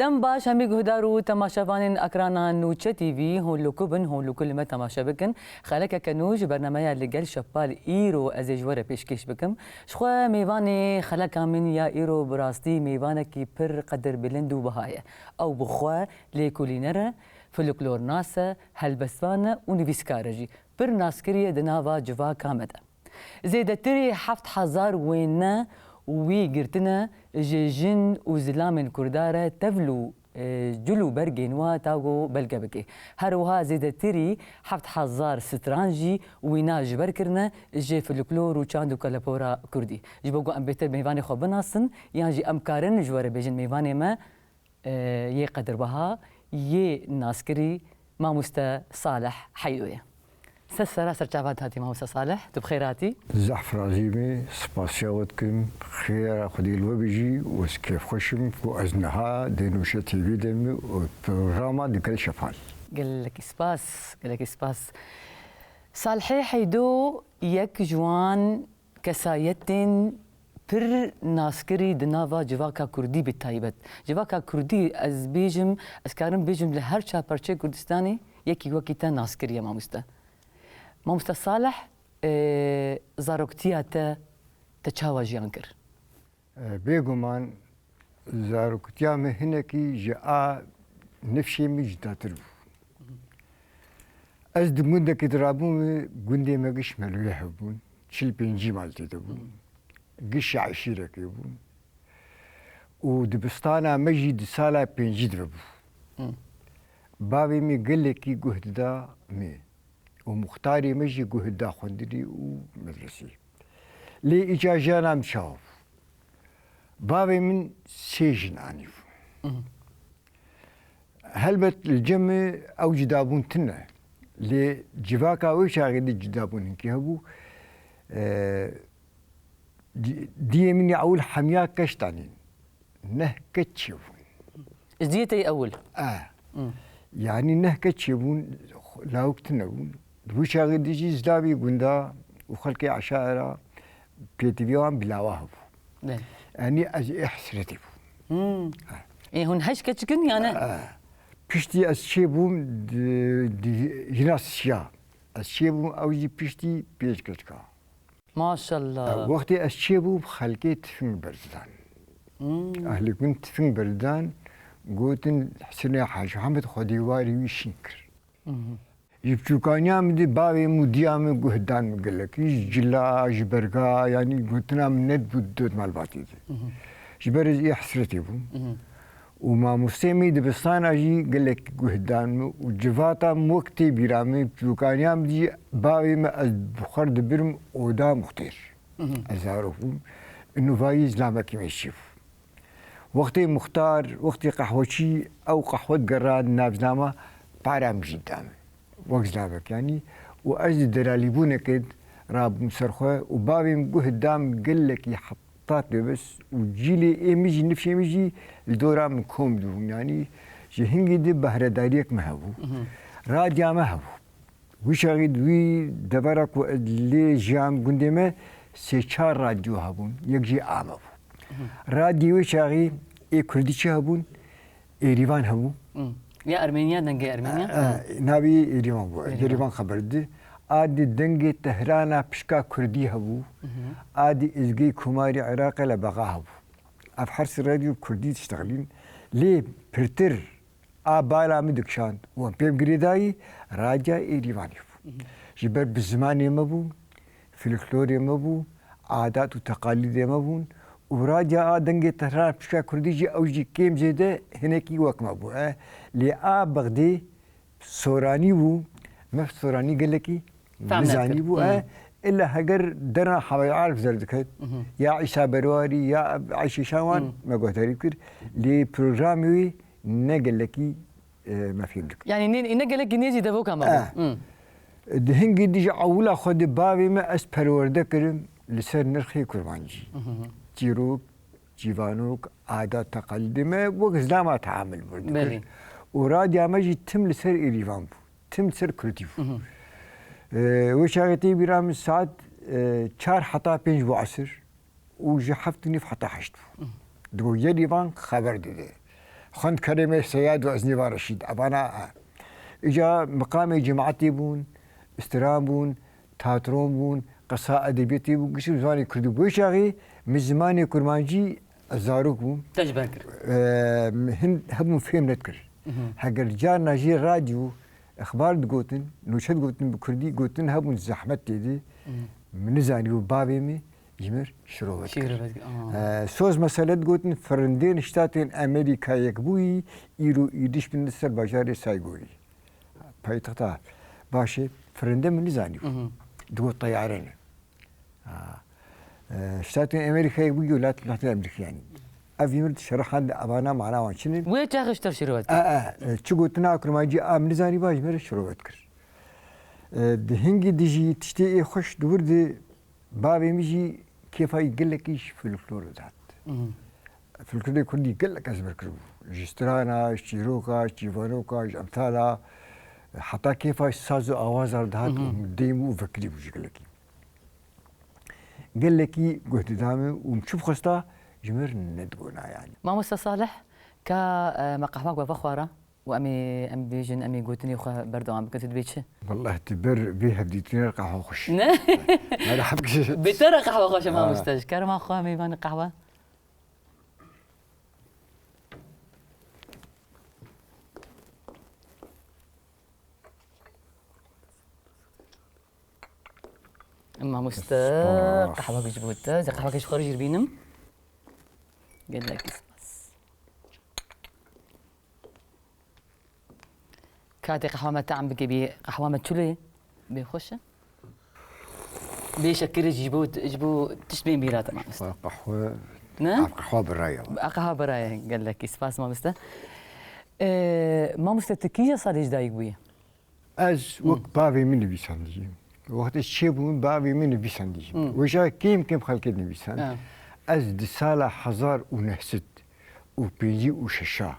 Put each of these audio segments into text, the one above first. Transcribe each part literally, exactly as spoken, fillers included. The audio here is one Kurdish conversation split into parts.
Dem baş hemî guhdar û temaşevanên ekrana Nûçe T V, hûn li ku bin, hûn li ku li me temaşe bikin. Xelekeke nû ji bernameya Li Gel Şepal îro ez ê ji we re pêşkêş bikim. Ji xwe mêvanê xeleka min ya îro bi rastî mêvanekî pir qedirbilind û biha ye. Ew bi xwe lêkolîner e, folklornas e, helbestvan e û nivîskar e jî. Pir naskirî ye di nava civaka me de. Zêdetirî heft hezar wêne wî girtine, ji jin û zilamên Kurda re tevl û, e, cil û bergên wa tago belge bike. Her wiha zêdetirî heft hezar stran jî wîna ji ber kirine ji folklor û çand û kelepora Kurdî. Ji bo ku em bêhtir mêvanê xwe binasin, yan jî em karin ji we re bêjin mêvanê me, e, yê qedirbiha, yê naskirî, mamoste Salih Heydo ye. Ser sera ser çavan hatî, mamoste Salih, tu bi xêr hatî. Zehf razî me, spasiya we dikim, xêra Xwedê li we bijî û ez kêfxweş im ku ez niha di Nûçe T V de me û programa Li Gel Şepal. Gelekî spas, gelekî spas. Salihê Heydo yek ji wan kesayetên pir naskirî di nava civaka Kurdî bi taybet. Civaka Kurdî, ez bêjim, ez karim bêjim li her çar perçeyê Kurdistanê yekî wekî te naskirî ye mamoste. Mamoste Salih, e, zaroktiya te, te çawa jiyan kir? E, bêguman zaroktiya me hinekî ji a nifşê min cudatir bû. Ez di gundekê de rabûm, gundê me giş melûyê hebûn, çil pêncî mal tê de bûn, giş eşîrekê bûn û dibistana me jî di sala pêncî de bû. Bavê min gelekî guh dida me û muxtarê me jî guh dida xwendinê û medresê. Lê îca jiyana min çawa bû? Bavê min sê jin anî bû. Helbet li cem me ew cudabûn tune. Lê civaka wê çaxê de cudabûn hinkî hebû. E, di-, diyê min ya ewil hemiya keç danîn. Neh keç çêbûn. Ji diyê te yê ewil? E. Yanî neh keç çêbûn, lawik tune bûn. Di wî çaxê de jî zilavê gunda û xelkê eşaira pêtivî wan bi lawa hebû. Belê. Yanî ez ê hesretê bûm. Hmm. Ha. Ê, hûn heşt keçik in, yani? Ha. Piştî ez çêbûm di, di jina sisiya. Ez çêbûm, ew jî piştî pênc keçika. Maşallah. Ha, wextê ez çêbûm, xelkê tifing berdidan. Hmm. Ehlê gund tifing berdidan, gotin, Hisenê Hacî Hemed Xwedê warê wî şîn kir. Mhm. Ji biçûkaniya min de bavê min û diya min guh dan min gelekî, ji cila, ji berga, yanî gotina min nedibû di dot malbatê de. Mhm. Ji ber ez ê hesretê bûm. Mhm. Û mamosteyê min dibistana jî gelekî guh dan min û civata min wek tê bîra min, biçûkaniya min de jî bavê min ez bi xwe re dibirim oda muxtêr. Mhm. Ez zarok bûm. Û nûvayî zilamekî min çêbû. Wextê muxtar, wextê qehweçî, ew qehwe digera di nav zilama, para min jî dida min. Wek zilamek, yanî, û ez di deralîbûnekê de rabûm ser xwe û bavê min guh da min gelekî heta pêbes û cîlê ê min jî, nifşê min jî li dora min kom dibûn. Yanî, ji hingî de behredariyek me hebû. Mhm. Radya me hebû. Wî çaxî di wî devera ku ez lê jiyam gundê me sê çar radyo hebûn, yek jî a me bû. Hı. Radyê wê çaxî ê kurdî çi hebûn? Êrîvan hebû. Hı. Ya Ermeniya, dengê Ermeniya? E, e, navê Êrîvan bû. Êrîvan. Êrîvan xeber didî. A di dengê Tehrana pişka kurdî hebû. Hı hı. A di izgê Komarê Iraqê le bexa hebû. Ev her sê radyo kurdî diştexilîn. Lê pirtir a bala min dikişand û em pê bi girêdayî, radya Êrîvanê bû. Mhm. Ji ber bi zimanê me bû, folklorê me bû, adat û teqalîdê me bûn û radya a dengê Tehran pişka kurdî jî ew jî kêm zêde hinekî wek me bû. E, lê a Bexdê soranî bû, me soranî gelekî Fehme nizanî kir. Bû, Hmm. e, illa heger derna Hawayê Arif zerdiket, Mhm. ya Îsa Berwarî, ya Eyşê Şawan, Hmm. me guhdarî kir. Lê programê wî ne gelekî, e, me fêm dikir. Yani ne, ne gelekî nêzî devoka me bû. Eh. Hmm. Di hingî dî ji ewila xwe di bavê me ez perwerde kirim li ser nirxê kurmancî. Mhm. Çîrok, Cîvanok, adat, teqalîdê me wek zilama teamil bû dikir. Belê. Û radya me jî tim li ser Êrîvan bû. Tim li ser kurdî bû. Mhm. Ee, wê çaxê tê bîra min saet, e, çar heta pênc bû esir û ji heft û nîv heta heşt bû. Mhm. Digot Êrîvan xeber dide. Xwend Keremê Seyad û Eznîva Reşîd. Evana, e, îca miqamê cemaetê bûn, istiran bûn, teatron bûn, qesa edebiyatê bûn, gişt zimanê kurdî. Wê çaxê min zimanê kurmancî, ez zarok bûm. Te ji ber kir. E, min hin hebûn fêm nedikir. Mhm. Heger carna jî radyo, exbar digotin, nûçe digotin bi kurdî, gotin hebûn zehmet tê de. Mhm. Min nizanî û bavê min ji mir şirove dikir. Şirove dikir, aa. E, soz mesele digotin, firindên ştatên Amerîka Yekbûyî îro êrîş bin li ser bajarê Saigonî. Paytexta, başê, firinde min nizanî. Mhm. Digot teyare ne. Ha. E, ştatên Amerîka Yekbûyî welat, welatên Amerîka yanî. Ev yê mir şerhan de evana mana wan çi ne? Wê çaxê ji te şirove dikir. E, e, e, çi gotina kurmancî a min nizanî ba ji mir şirove dikir. E, di hingî dijî tiştê ê xweş di wir de Bavê min jî kêfa wî gelekî ji folklorê dihat. Mhm. Folklorê kurdî gelek ezber kiribû. Ji strana, ji çîroka, ji çîvanoka, ji emtala, heta kêfa ji saz û awaza re dihat Mhm. û dêm û vekirî bû jî gelekî. Gelekî guh dida min û min çi bixwesta ji mir nedigona yanî. Mamoste Salih, ka, e, me qehwa ku vexwara? û em ê, em bêjin, em ê gotinê xwe berdewam bikin. Tu dibê çi? Wallah, tu ber vê hevdîtinê re qehwe xweş. Ne? Merhab ki. Bê te re qehwe xweş e, Ha. mamoste. Ji kerema xwe, mêvanê qehwe. Mamoste, Spas. Qehwek ji bo te. Ez ê qehwekê ji xwe re jî bînim. Gelekî spas. Katê qehwa me team bike bî, qehwa me çilo ye. Bê xweş e. Bê şekirê jî ji bo, ji bo tişt bên bîra te, mamoste. Qehwe, Ne? ev qehwa birayê. Ev qehwa birayê. Gelekî spas, mamoste. Ee, mamoste, tu kîja salê ji dayik bûyî? Ez wek Hmm. bavê min nivîsandijî. Wextê çêbûm, bavê min nivîsandijî. Hmm. Wêja kêm kêm xelkê nivîsand. Ha. Ez di sala hezar û neh sed û pêncî û şeş a,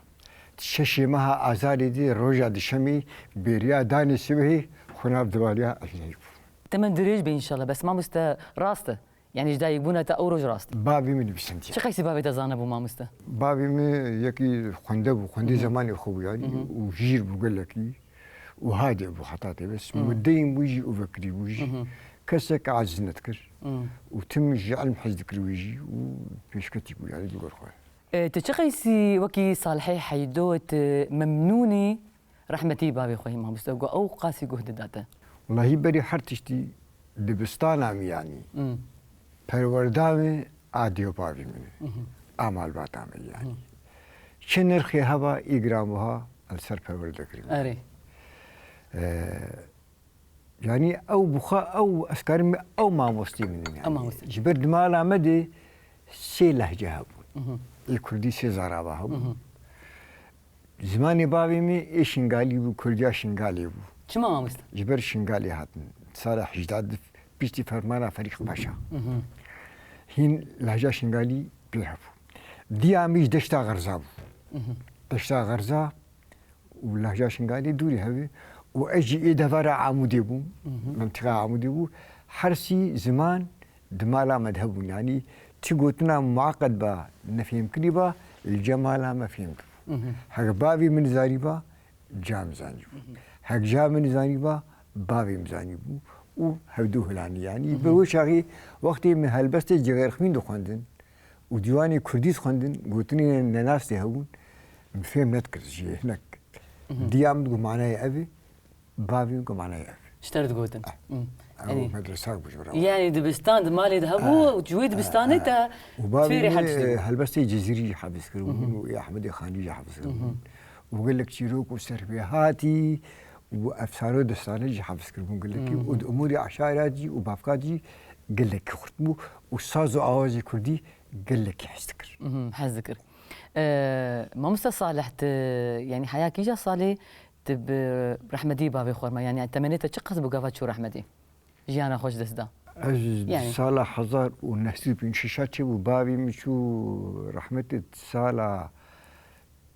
di şeşê meha Azarê de roja dişemê bêriya danê sibehê xwe nav divaliya ez neyê bû. Temen dirêj be înşallah. Bes mamoste rast e. Yani ji dayikbûna te ew roj rast e. Bavê min nivîsandiye. Çi qeysî bavê te zane bû mamoste? Bavê min yekî xwende bû, xwendê Hı hı. zemanê xwe bû yani. Hı hı. Û jîr bû gelekî. Û hadê bû heta tê bes. Hı. Mudeyîn bû jî û vekirî bû jî. Hı hı. Kesek aciz nedikir. Hı. Û tim ji ilm hez dikir wî jî û pêşketî bû yani li gor xwe. E, tu çi qeysî wekî Salihê Heydo tu memnûnî rehmetî bavê xwe yî mamoste, ku ew qasî guh dida te? Wellahî berî her tiştî dibistana min yanî. Hmm. Perwerda min a dê û bavê min e. Mhm. A malbata min yanî. Mhm. Çi nirxê heba î giranbuha em ser perwerde kirin. Erê. Ee, Yanî ew bi xwe, ew ez karim ew mamostê min in yanî. Ew mamostê. Ji ber di mala me de sê lehce hebûn. Mhm. Ê kurdî sê zarava hebûn. Mhm. Zimanê bavê min ê şingalî bû, kurdiya şingalê bû. Çima mamoste? Ji ber şingalê hatin. Sala hejda du piştî fermana Ferîq Paşa. Mhm. Hîn lehca şingalî pê hebû. Diya min ji deşta Xerza bû. Mhm. Deşta Xerza û lehca Şingalê dûrî hevê û ez jî ê devera Amûdê bûm, Mhm. mentiqa Amûdê bû. Her sî ziman di mala me de hebûn. Yanî çi gotina mueqed ba, nefêmkirî ba, li cem mala me fêm dibû. Mhm. Hek bavê min zanî ba, ca min zanî bû. Mhm. Hek ca min zanî ba, bavê min zanî bû û hevdu hilanî. Yanî Mhm. bi wê çaxê wextê min helbestê Cigêrxwîn dixwendin, û dîwanê kurdî dixwendin, gotinên nenas tê hebûn, min fêm nedikir jî hinek. Mhm. Diya min digot manayê ev e, bavê min got manayê ev e. Ji te re digotin. Ah. Hmm. Ew Yanî, medresak bû ji ber ew. Yanî dibistan di malê de hebû Ah, û ji wê ah, dibistanê ah. te Û bavê fêrê min, her tiştê bû. Helbestê Cizîrî jî hefiz kiribûn Mhm. û ê Ehmedê Xanî jî hefiz kiribûn. Mhm. Û gelek çîrok û serpêhatî û efsane û destane jî hefiz kiribûn gelekî. Mhm. Û di umûrê eşarat jî û bavka jî gelekî xurt bû û saz û awazê kurdî gelekî hez dikir. Mhm, hez dikir. Ee, mamoste Salih, tu, yani heya kîja salê tu bi rehmetî bavê xwe re ma, yani temenê te çiqas bû gava çû rehmetî? Jiyana xwe ji dest da. Ez Yani. sala hezar û neh sed û pêncî şeş çêbû, bavê min çû rehmetê sala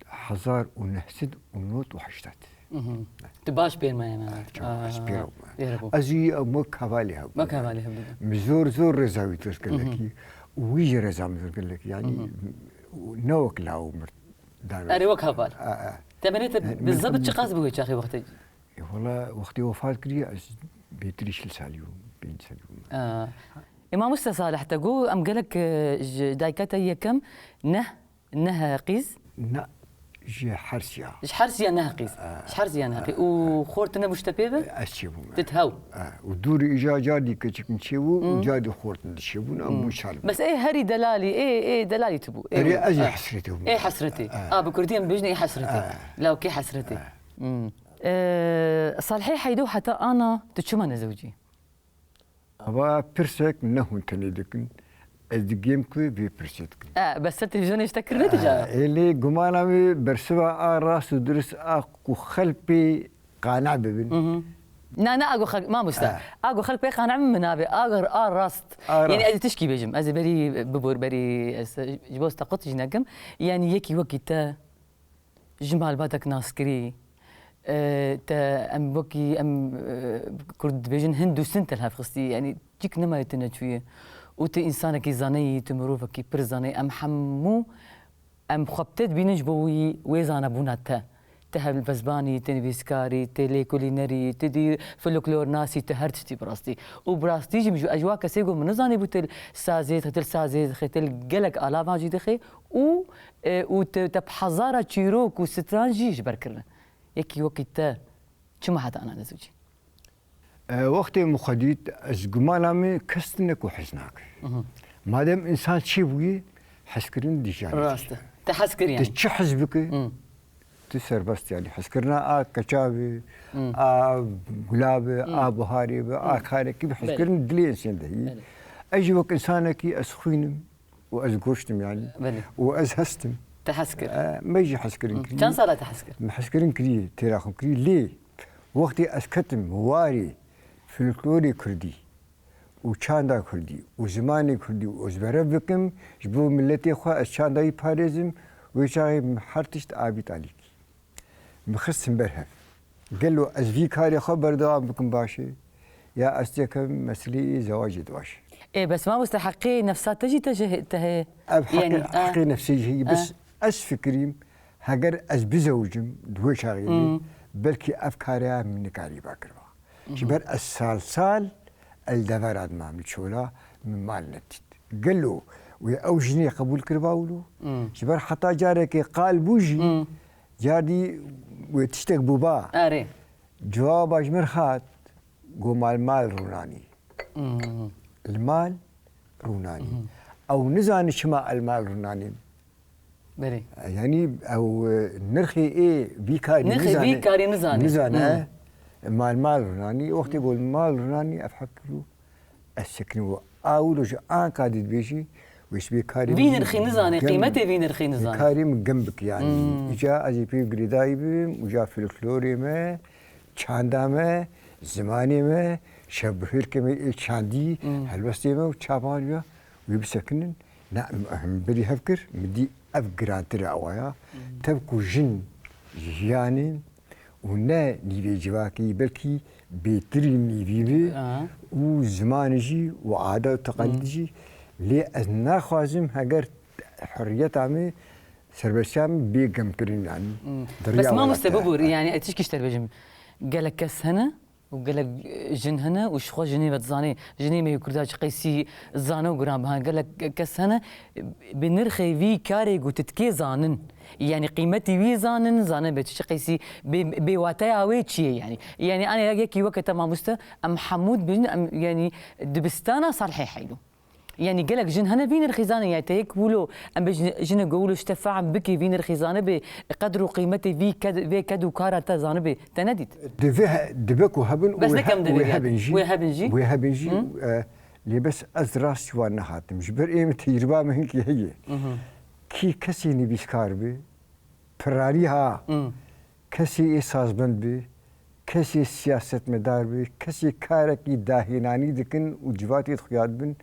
hezar û neh sed û nod û heştad. Mhm. Tu baş pêr me hemen. Ah, çok Aa, ez pêr bûm. Pêr bû. Ez jî ew wek hevalê hebû. Wek hevalê hebû. Min zor zor rêza wî dest gelekî. Mhm. Û wî jî rêza min dest gelekî. Yani Mhm. ne wek law mir. Dana. Erê, wek heval. A, a. Temenê te E, bi min zebit hem çiqas bû wê çaxê wextê? E, wala wextê wefat kiriye ez bêtirî şil salî bûm, pênc salî bûm. A. E, mamoste Salih, te got em gelek, e, ji dayika te yekem neh, neh qîz? Na, ji hersiya. Ji hersiya neh qîz. A, Ji hersiya neh qîz. Û xort nebû ji te pê ve? Ez çêbûm. Ti hew. A, û dûrî îja cardî keçik min çêbû û cardî xort min dişêbûn, em bûn çar. Bes ê herî delalî, ê, ê delalî tu bû. Ê Erê, wilo. ez ê A. hesretê bûm. Ê hesretê. A. A, bi kurdî em bêjin ê hesretê. A. Lawkê hesretê. A. Hmm. E, Salihê Heydo, heta ana tu çima nezewicî? Ava pirsek ne hûn tenê dikin. Ez digêm ku vê pirsê dikin. E, bes ser televîzyonê ji te kirine tu cara? E, lê gumana wê bersiva a rast û dirist a ku xelk pê qane bibin. Mhm. Na, na, a ku xelk, mamoste. E. A ku xelk pê qane bibin min nabê. A, a rast. A rast. Yanî ez ê tişkî bêjim. Ez ê berî bibûr, berî ez ji bo te qut jî nekim. Yanî yekî wekî te ji malbatek naskirî, e, te em wekî em, e, kurd dibêjin hin dûstin te li hev xistî, yanî cik nemaye tu neçûyî û tu însanekî zaneyî, tu mirovekî pir zaneyî, em hemû em xwe bi te dibînin ji bo wî, wê zanebûna te. Tu helbestvanî, tu nivîskarî, tu lêkolînerî, tu dî folklornasî, tu her tiştî bi rastî. Û bi rastî jî min ji, ez ji wa kesê got min nizanîbû tu li sazê dixê, tu li sazê dixê, tu li gelek alavan jî dixê. Û, e, û te, te bi hezara çîrok û stran jî ji ber kirine. Yekî wekî te çima heta ana nezewicî? E, wextê min xwe dît, ez gumana min kes tune ku hez nake. Mhm. Madem însan çêbûyî, hezkirin di jiyanê de. Rast e. Te hez kir yanî. Tu çi hez bike, Hmm. tu serbest yanî. Hezkirina a keça be, Hmm. a gula be, Hmm. a buharê be, a Hmm. karekî be, Belê. hezkirin dilê însan de heye. Belê. Ez jî wek însanekî ez xwînim, û ez goştim yanî. Belê. Û ez hestim. Te hez kir. E, me jî hezkirin Hı. kirî. Çend sala te hez kir? Me hezkirin kirî, têra xwe kirî. Lê wextê ez ketim warê folklorê kurdî û çanda kurdî û zimanê kurdî û ez berev bikim, ji bo miletê xwe ez çanda wî parêzim, wê çaxê min her tişt abî talîkî. Min xistin ber hev. Gelo ez vî karê xwe berdewam bikim baş e? Ya ez têkim meseleyê zewacê di baş e? Ê, bes mamoste, heqê nefsa te jî te jî te heye. Ev heqê, Yanî, a, heqê nefsê jî heye. a. Bes ez fikirîm, heger ez bizewicim di wê çaxê de, Hmm. belkî ev kareya min nikarîba kiriba. Ji Mhm. ber ez sal sal el devera dimam li çola min mal nedît. Gelo wê ew jinê qebûl kiriba wilo? Hmm. Ji ber heta carekê qal bû jî, Hmm. cardî wê tiştek bûba. Erê. Cewaba ji min hat, got mal mal rûnanî. Hmm. Li mal rûnanî. Hmm. Ew nizane çima el mal rûnanî. Belê. Yanî ew, e, nirxê ê vî karî Nirxê nizane. vî karî nizane. Nizane. Hmm. Mal mal rûnanî. Wextê got mal rûnanî, ev hevkirî û ez sekinî û a wilo ji anka dibêjî, wê ji vê karê Vî min nirxî nizane, gem, qîmetê vî nirxî nizane. karê min gem bike yanî. Hmm. Îca ez ê pê girêdayî bibim, û ca folklorê me, çanda me, zimanê me, şevbihêrkê me ê çandî, Hmm. helbestê me û çavan ya, wê bisekinin. Na, em, em berî hev kir, min dî ev girantir e awaya. Hmm. Tev ku jin jiyanê û ne nîvê civakî, belkî bêtirî nîvî be Aha. û zimanê jî û adet û teqalîd Hmm. jî. Lê ez naxwazim heger hurriyeta me, serbestiya me bê gemkirin, yanî Hmm. diriya Bes wela mamoste te. bibûr, yanî ez tişkî ji te dibêjim. Gelek kes hene û gelek, e, jin hene û ji xwe jinê ve dizanê. Jinê me yê Kurda çi qeysî zane û giranbiha. Gelek kes hene, e, bi nirxê vî karê ku tu dikê zanin. Yanî qîmetî wî zanin, zane be çi qeysî bê, bê wateya wê çi ye yanî. Yanî anê yekî weke te mamoste, em hemû dibêjin, em, yanî dibistana Salihê Heydo. Yanî gelek jin hene vî nirxî zanin, yanî te yek wilo, em bêjin jinek wilo ji te fehm bike vî nirxî zanibe, qedr û qîmetê vî ked, vê ked û kara te zanibe, te nedît? Dibe, dibe ku hebin û Bes wê nekem he-, divê wê ya. hebin jî. Wê hebin jî. Wê hebin jî, Hı? e, lê bes ez rast ji wan nehatim. Ji ber ê min tecrûba min hinkî heye. Mhm. Kî kesê nivîskar be, pirarî ha, Hmm. kesê ê sazbend be, kesê siyasetmedar be, kesê karekî dahênanî dikin û civatê dixuya dibin,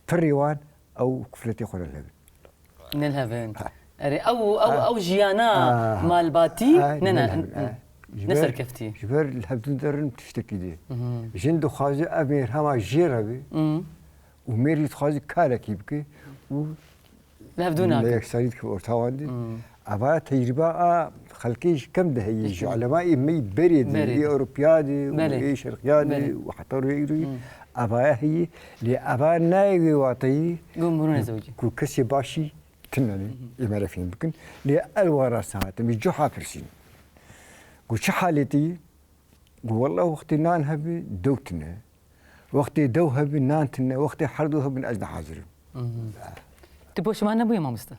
pirê wan ew kufletê xwe nelhevin. Nelhevin. Ha. Erê, ew, ew, Ha. ew jiyana Ha. malbatî Ha, ne, ne, nelhevin, ne, ha. Ji ne ber, serkeftî. Ji ber li hevdûn derin tiştekî dê. Mhm. Jin dixwaze ev mêr hema jê re be Hmm. û mêrî dixwaze karekî bike û Li hevdû nake. Neyeksarî dike orta wan de. Hmm. Eva tecrîba a xelkê jî kem de heye, ji ulemayê me yî berê de, Berê yê de. Ewropiya de û Belê. Yê şerqiya de Belê. Û heta rûyê îro yî Hmm. evaya heye. Lê eva nayê wê wateyî Gumrûne zewcî. Ku kesê başî tune ne, ê me re fêm bikin. Lê el wan rasta hatim, ji cuha pirsîn. Ku çi halê te yî? Got, "Wallah wextê nan hebe, dew tune. Wextê dew hebe, nan tune. Wextê her du hebin, ez de hazir im." Mhm. Tu poşman nebûye mamoste?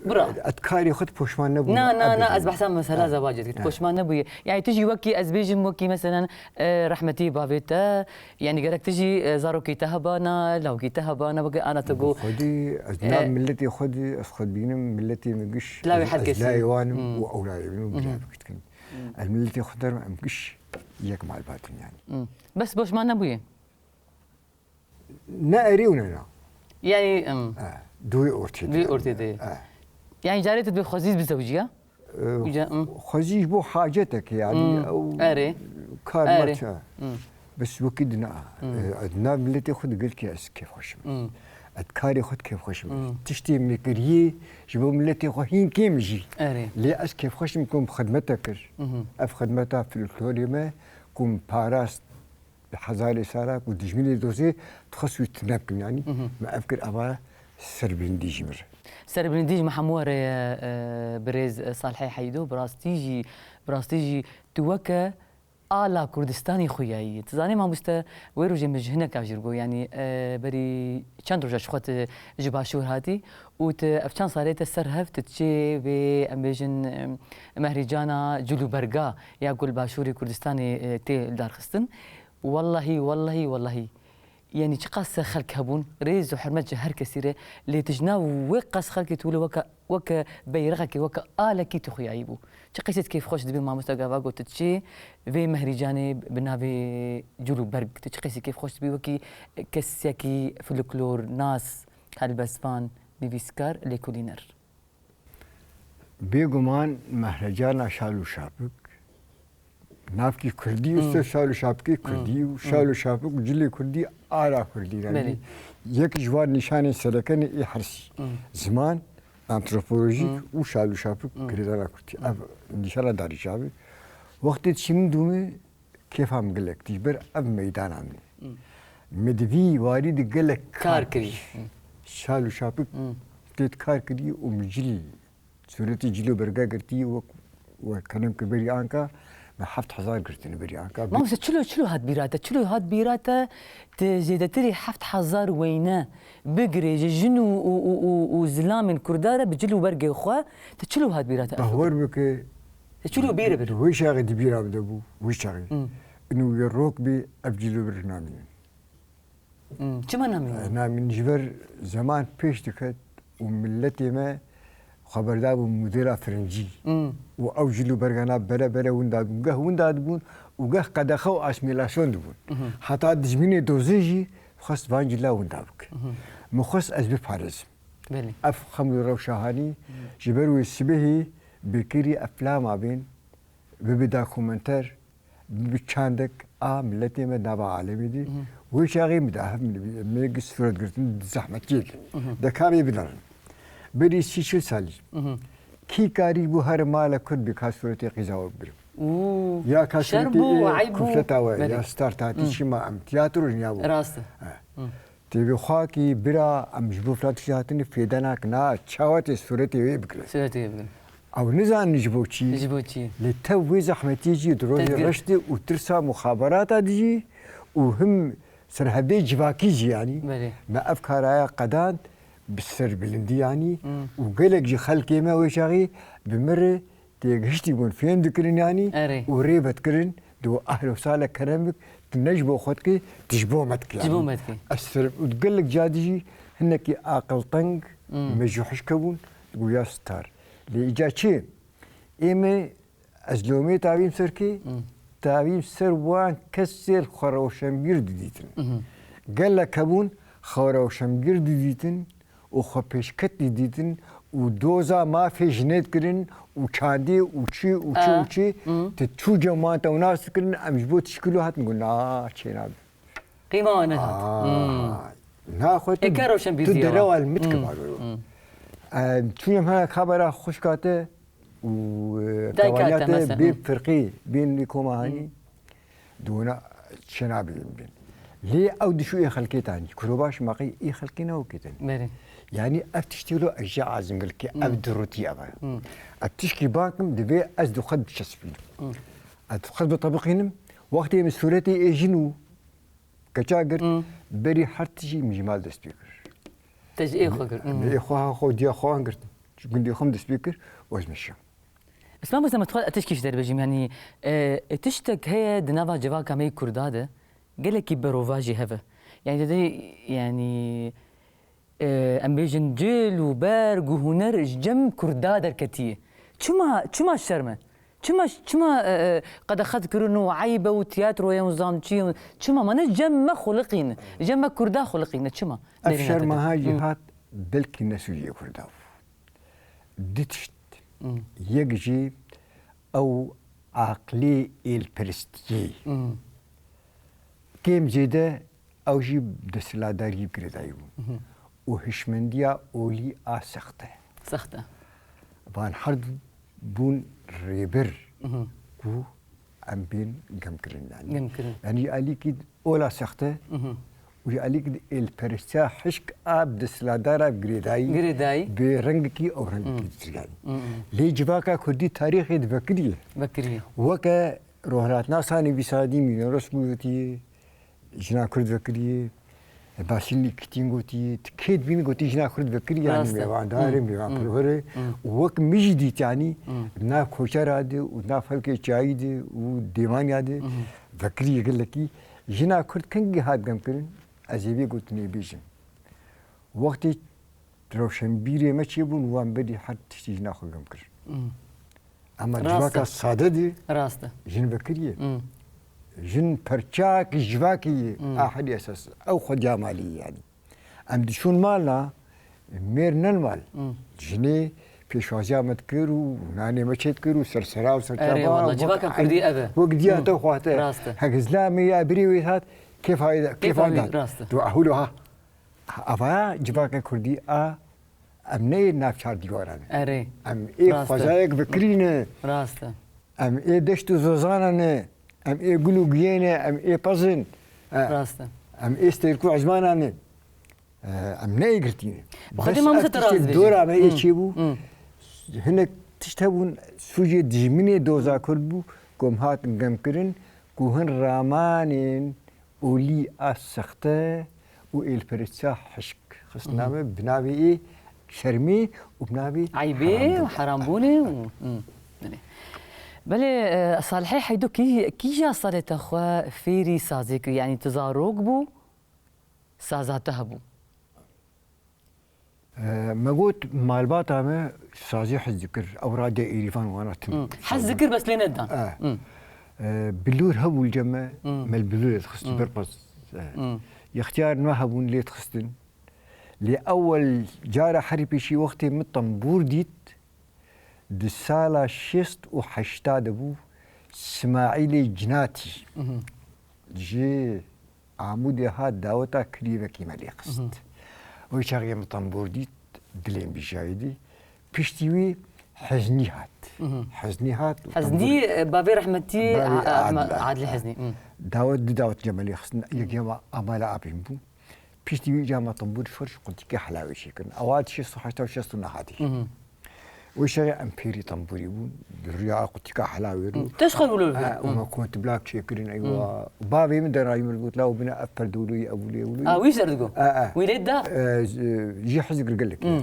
Bira. Et karê xwe tu poşman nebû. Na, na, na, ez behsa mesela Ha. zewacê dikim. Ha. Poşman nebûye. Yani tu jî wekî ez bêjim, wekî meselen, e, rehmetî bavê te, yani gerek tu jî, e, zarokî te hebana, lawkî te hebana, wekî ana te got, Xwedî, ez e, nav milletê xwe de, ez xwe dibînim, milletê min giş, Lawê ez, her ez kesî. Layê wan im Hmm. û ew layê min û Mhm. bila bikin. Hmm. Ez milletê xwe derim, em giş yek malbat in yani. Hmm. Bes poşman nebûye? Ne erê û ne na. Yani, em. Eh, duwê ortê Duwê de. Ortê de. Eh. Yani carê tu dibê xwezî bizewciya? Eh, Uca, hmm. Xwezî ji bo hacetek yani. Hmm. Ew Erê. Kar Erê. Maça. Hmm. Bes wekî dina. Hmm. Eh, ez nav milletê xwe de gelkî ez kêfxweş im. Hmm. Ez karê xwe de kêfxweş im. Hmm. Tiştê min kiriyê ji bo milletê xwe hîn kêm jî. Erê. Lê ez kêfxweş im ku min xidmete kir. Mhm. Ev xidmeta folklorê me ku min parast bi hezarê sala ku dijminê dozê dixwest wî tune bikim, yanî Mhm. me ev kir, eva serbilindî ji min re. Serbilindî ji me hemû re ye, e, birêz Salihê Heydo, bi rastî jî, bi rastî jî tu weke ala Kurdistanê xuya yî. Tu zanî mamoste, wê rojê min ji hineka jî re got, yanî, e, berî çend roja ji xwe tu ji Başûr hatî û tu ev çend salê te ser hev tu diçê vê, em bêjin, e, mehrîcana cil û berga ya ku li Başûrê Kurdistanê, e, tê lidarxistin. Wellahî, wellahî, wellahî. Yanî çiqas xelk hebûn, rêz û hurmet ji her kesî re, lê tu ji nav wê qas xelkê tu wilo weke, weke beyrexekê, weke alekî tu xuyayî bû. Çi qeysê tu kêfxweş dibî mamoste gava got tu çi vê mehrîcanê bi navê cil û berg, tu çi qeysê kêfxweş dibî wekî kesekî folklor nas, helbestvan, nivîskar, lêkolîner. Bêguman mehrecana şal û şapik, navkî kurdî û Hmm. ser şal û şapikê kurdî Hmm. û şal û şapik û cilê kurdî ara kurdî, yanî Belê. Yek ji wan nîşanên sereke ne ê hersî. Hmm. Ziman, antropolojîk Hmm. û şal û şapik Hmm. girêdana kurdî. Hmm. Ev nîşana darî çavê. Wextê dişînim dûmê, kêfa min gelek tê ji ber ev meydana min. Hmm. Me di vî warî de gelek Kar kar kirî. kir. Hmm. Şal û şapik Hmm. tê kar kirî û min cilî, sûretê cil û berga girtî wek, wek kenem ki berî anka me heft hezar girtine berî anka. Mamoste, çilo, çilo hat bîra te, çilo hat bîra te, tu zêdetirî heft hezar weyne bigirê ji jin û, û, û, û, û zilamên kurda re bi cil û bergê xwe, tu çilo hat bîra te? Bawer bike, Te çilo bîr e bir? Wê çaxê di bîra min de bû, wê çaxê. Hmm. Ino wê rok bê, ev cil û berg namînin. Hmm. Çima namînin? Eh, namînin ji ber zeman pêş diket û milletê me xwe berdabû modela firincî. Hmm. Û ew cil û bergana bere bere winda dibûn. Geh winda dibûn û geh qedexe û asîmîlasyon dibûn. Mhm. Heta dijminê dozê jî xwest van cila winda bike. Mhm. Min xwest ez biparêzim. Belê. Ev xem û rewşa hanî ji ber wê sibehê bêkerî eflama bên, bibe dokumenter, bibe çandek a miletê me nava alemê dî. Mhm. Wê çaxê min da hev min, min sûret girtin di zehmetiyê de. Mhm. De ka bê binerin. Berî sî çil salî. Mhm. Kî karî bû her mala Kurd bi ka sûretê qîza we bigirin. Û Ya ka şer sûretê bû, ê eyb bû. Kufleta we, Belê. Ya star tatî Hı. çima em tiyatro niyabû. Rast e. He. Hı. Tê vê xwakî bira em ji bo filan tiştî hatine fêde nakin, na çawa tê sûretê wê bikirin. Sûretê wê bikirin. Ew nizanin ji bo çi. Ji bo çi? Lê tev wê zehmetî jî di rojê Tedbir. Reş de û tirsa muxaberata dijî û him serhevdê civakî jî yanî. Belê. Me ev karaya qedand bi serbilindî yanî Hmm. û gelek ji xelkê me wê çaxî bi min re têgihiştî bûn, fêm dikirin yanî Erê. Û rê vedikirin, di ahlo sale kerem bik, tu ne ji bo xwe dikî, tu ji bo me dikî Ji bo yanî. Me dikî. Ez ser, û gelek ca dijî hinekî aqilteng Hmm. Me ji hişke bûn, digo ya star. Lê îca çi? Ê me ez lomê tavîm ser kê? Hmm. Tavîm ser wan kesê xwe rewşenbîr didîtin. Mhm. Gelek hebûn xwe rewşenbîr didîtin, û xwe pêşketî dîtin û doza mafê jinê dikirin û çandê û çi û çi û çi. Hı. Ti çû cem wan te nas dikirin, em ji bo tişkilo hatin got, na, çênabe. Qîma we nehat. Aa, Hmm. na xwe tu, Ê, ke rewşenbîrî tu ya. Derewa li min dike Hmm. baro. Hmm. Em çûne hema xebera xwişka te û, e, Dayika te, kevaniya te mesela. Bên firqî, bên lê koma hanî, dûna çêna bîn bin. Lê ew dişû ê xelkê tan, kurobaş maqî ê xelkê ne wekê te. Berê. Yanî ev tiştî lo ez jê azim gilkê, ev dirûtî ev e. Ev tişkî bakim divê ez du xwe biçespînim. Ez du xwe bitebiqînim, wextê min sûretê ê jin û keça girt, berî her tişî min ji mal dest pê kir. Te ji ê xwe kir. Ê xwe ha xwe diya xwe an girtin. Ji gundê xwe min dest pê kir û ez meşiyam. Bes mamoste, me dixwest ez tişkî ji te re bêjim, yanî, e, e, tiştek heye di nava civaka me yê Kurda de, gelekî berovajî hev e. Yanî, te dê, yanî, e, em bêjin cil û berg û huner ji cem Kurda derketiye. Çima, çima şerm e? Çima, çima, e, e, qedexe dikirin û eyb e û tiyatroyê û zam çi ye? Çima? Ma ne cem me xuliqîne, cem me Kurda xuliqîne. Çima? Ev şerma ha jî hat belkî ne sûcê Kurda bû. Du tişt. Yek jî ew aqlê êlperestiyê. Kêm zêde ew jî desthilatdarî bi girêdayî bû. Û hişmendiya olî a sexte. Sexte. Van her du bûn rêber ku em bên gemkirin, yanî. Gemkirin. Yanî alîkî ola sexte û ji alîkî êlperestiya hişk a bi desthilatdara bi girêdayî, girêdayî, bi rengekî ew rengekî ditir, yanî. Lê civaka kurdî tarîxê divekiriye. Vekiriye. Weke rohlatnasa nivîsandî Mînoros gotiye, jina kurd vekiriye, Basîl Nîkitîn gotiye, ti kê dibînî gotî jina kurd vekiriye, yanî. Rast e. Mêvandar e, mêvanperwer e. Û wek min jî dît, yanî, di nav koçera de û di nav xelkê çiyayî de û dêvaniya de vekiriye gelekî. Jina kurd kengî hat gemkirin, ez ê vê gotinê bêjim. Wextê rewşenbîrê me çêbûn, wan berî her tiştî jina xwe gem kir. Ema civaka sade de jin vekirî ye. Jin perçeyek ji civakê ye. A herî esas. Ew xwediya malî ye, yanî. Em diçûn malna, mêr nen mal. Jinê pêşwaziya me dikir û nanê me çêdikir û sersera û serçava. Erê, wela, civaka kurdî ev e. Wek diya te xwate. Rast e. Hek zlamê ya birê wê hat, kêfa wî, kêfa wî dat. Rast e. Tu ehûlo ha. Ava civaka kurdî a, em neyê nav çar dîwaran e. Erê. Em ê xwezayek vekirî ne. Rast e. Em ê deşt û zozana ne. Em ê gul û giyê ne. Em ê pez in. E, rast e. Em ê stêrk û ezmana ne. E, em neyê girtî ne. Bi xwedê mamoste te rast dibêjim. Dora me yê çêbû. Hinek tişt hebûn, sûcê dijminê doza kurd bû, ku em hatin gemkirin, ku hin ramanên olî a sexte û êlperestiya hişk xistin nave, bi navê ê şermê û bi navê eybê û herambûnê û, hmm, belê. Belê, e, Salihê Heydo, kî-, kîja salê te xwe fêrî sazê kir? Yanî tu zarok bû, saza te hebû? E, me got, malbata me sazî hez dikir. Ew radya Êrîvan wana tim. Hmm. Hez dikir, bes lê nedan. E. Hmm. E, bilûr hebû li cem me, me li bilûrê dixist, berpez. E. Hmm. Yextiyar me hebûn lê dixistin. Lê ewel cara herî pêşî wextê min tembûr dît, di sala şêst û heşta de bû, Simaîlê Cinatî. Mhm. Ji Amûdê hat daweta kirîvekî me lê xist. Mhm. Wê çaxê min tembûr dît, dilê min bijiyayî dî. Piştî wî Heznî hat. Mhm. Heznî hat û Heznî, tembûr, e, bavê rehmetî, bavê A-, A-, Adil, Adil Heznî. Mhm. Dawet, du dawet cem me lê xistin. Yek ya me Amala Apîn bû. Piştî wî ca me tembûr şor ji qutîkê helawê çêkirin. Ewa di şêst û heşt û şêst û neh hatî. Mhm. Wê şerê em pêrî tembûrî bûn. Di rûya qutîka helawê rû. Hı. Teşxer wilo. Ha, û me kontibla çêkirin, eywa. Hı. Bavê min derayî min got, "Law bine ev perdolûyî, ev wilo, ev wilo." A, wî ser digo. A, a. Wî lê da. E, j-, jî hizir gelek. Hı.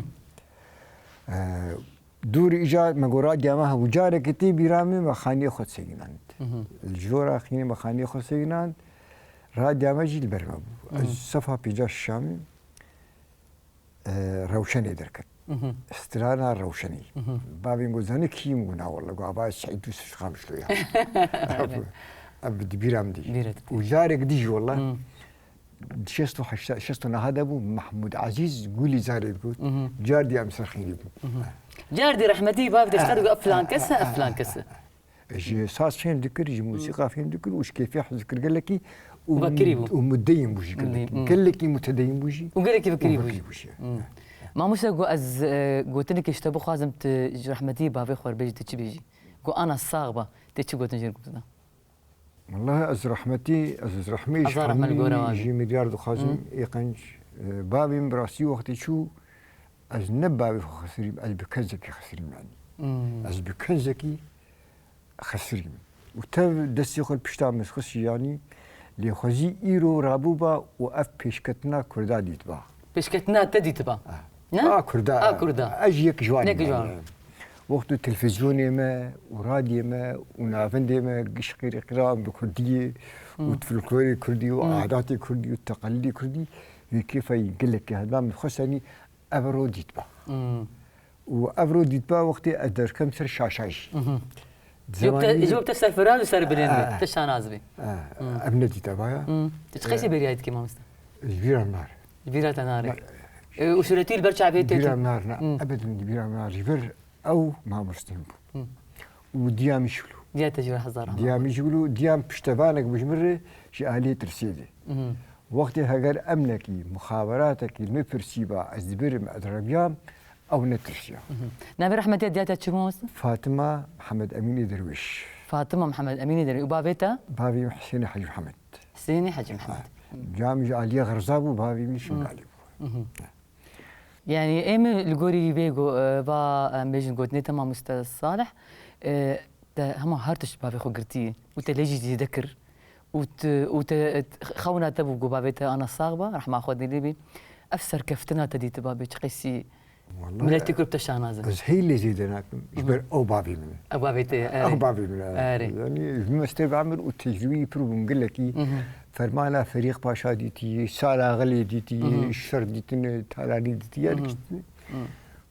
E, dûr îca me gora diyama hebû. Carekê tê bîra min, me xaniyê xwe seyînand. Hı hı. Li jora xînê me xaniyê xwe seyînand. Radiya me jî li ber me bû. Ez, hı hı, sefa pênca şişamî. E, Rewşenê derket. Mhm. Strana Rewşenê. Mhm. Bavên got, "Zanî kî yim?" Got, "Na walla." Got, "Ava Seîd Yusuf Qamişlo ya." Ev, ev bi dibîra min dî. Bîra te. Û carek dî jî walla, mhm, şêst û heşt, şêst û neh de bû, Mehmûd Ezîz Gulî zarê digot. Mhm. Car dî em ser xînî bûn. Mhm. Car dî rehmetî bav dê ser digot, "Ev filan kes e, ev filan kes e." Ji saz fêm dikir, ji muzîka fêm dikir û ji kêfê hez dikir gelekî û, û vekirî bû, û mutedeyîn bû jî gelekî. Gelekî mutedeyîn bû jî. Û gelekî vekirî bû jî. Hı. Mamoste, got ez, e, gotinekê ji te bixwazim, tu ji rehmetî bavê xwe re bêjî, tu çi bêjî? Got ana sax ba, tê çi gotin jê re gotine? Wallahî ez rehmetî, ez rehmî ji Hezar rehmet li gora Hemî, wazî. Ji Midyar dixwazim, Hı. ê qenc, e, bavê min bi rastî wextê çû, ez ne bavê xwe xesirîm, ez bi kenzekî xesirîm yanî. Hmm. Ez bi kenzekî xesirîm. Û tev destê xwe pişta min xist yanî, lê xwezî îro rabûba û ev pêşketina Kurda dîtba. Pêşketina te dîtiba? Ah. Ne? A Kurda. A Kurda. Ez yek ji wan Yek ji wan. Wextê televîzyonê me û radyoyê me û navendê me giş qîrî qîran bi Kurdiyê û Hmm. folklorê Kurdî û Hmm. adatê Kurdî û teqelîdê Kurdî wê kêfa yî gelekî heba min xwesenî ev ro dîtba. Hmm. Û ev ro dîtba wextê ez derkem ser şaşa jî. Mhm. Ji bo te, Zemanî ji bo te serfiraz û serbilind be, Ah. te şanaz be. Ah, Hmm. ev nedîteba ya. Hmm. Tu çi qesî beriyayî dikî, mamoste? Ji bîra min nare. Ji bîra te nare. Na- E, û sûretî li ber çavê te Bîra tê? min nare, na, Hmm. ebedin di bîra min nare. Ji ber ew mamosteyê min bû. Hmm. Û diya min jî wilo. Diya te jî wilo, hezar rahmet. Diya min jî wilo, diya min piştevanek bû ji min re, ji aliyê tirsê de. Mhm. Wextê heger emnekî, muxaberatekî li min pirsîba, ez dibirim, ez reviyam, ew netirsiya. Mhm. Navê rehmetiya diya te çi bû, mamoste? Fatima Mihemed Emînê Derwêş. Fatima Mihemed Emînê Derwêş. Û bavê te? Bavê min Husênê Hecî Mihemed. Husênê Hecî Mihemed. Ha. Diya min ji aliyê Xerza bû, bavê min Şingalî bû. Mhm. Yanî ê min li gorî vê go-, e, va, em bêjin gotinê te mamoste Salih, e, te hema her tişt bavê xwe girtî û te lê jî zêde kir û tu, û te, e, xewna te bû ku bavê te ana sax ba, rehma Xwedê lê bî. Ev serkeftina te dîtiba bê çi qesî Wallahî, miletê Kurd bi te şanaz e. Ez hey lê zêde nakim, ji ber ew bavê min e. Ew bavê te ye, erê. Ew bavê min e. Erê. Yanî ji min stêr bi emir û tecrûbî pir bûn gelekî. Mhm. Fermana Ferîq Paşa dîtî, Sala Xelê dîtî, Mhm. şer dîtin, talanî dîtî, her Mhm. tişt. Mhm.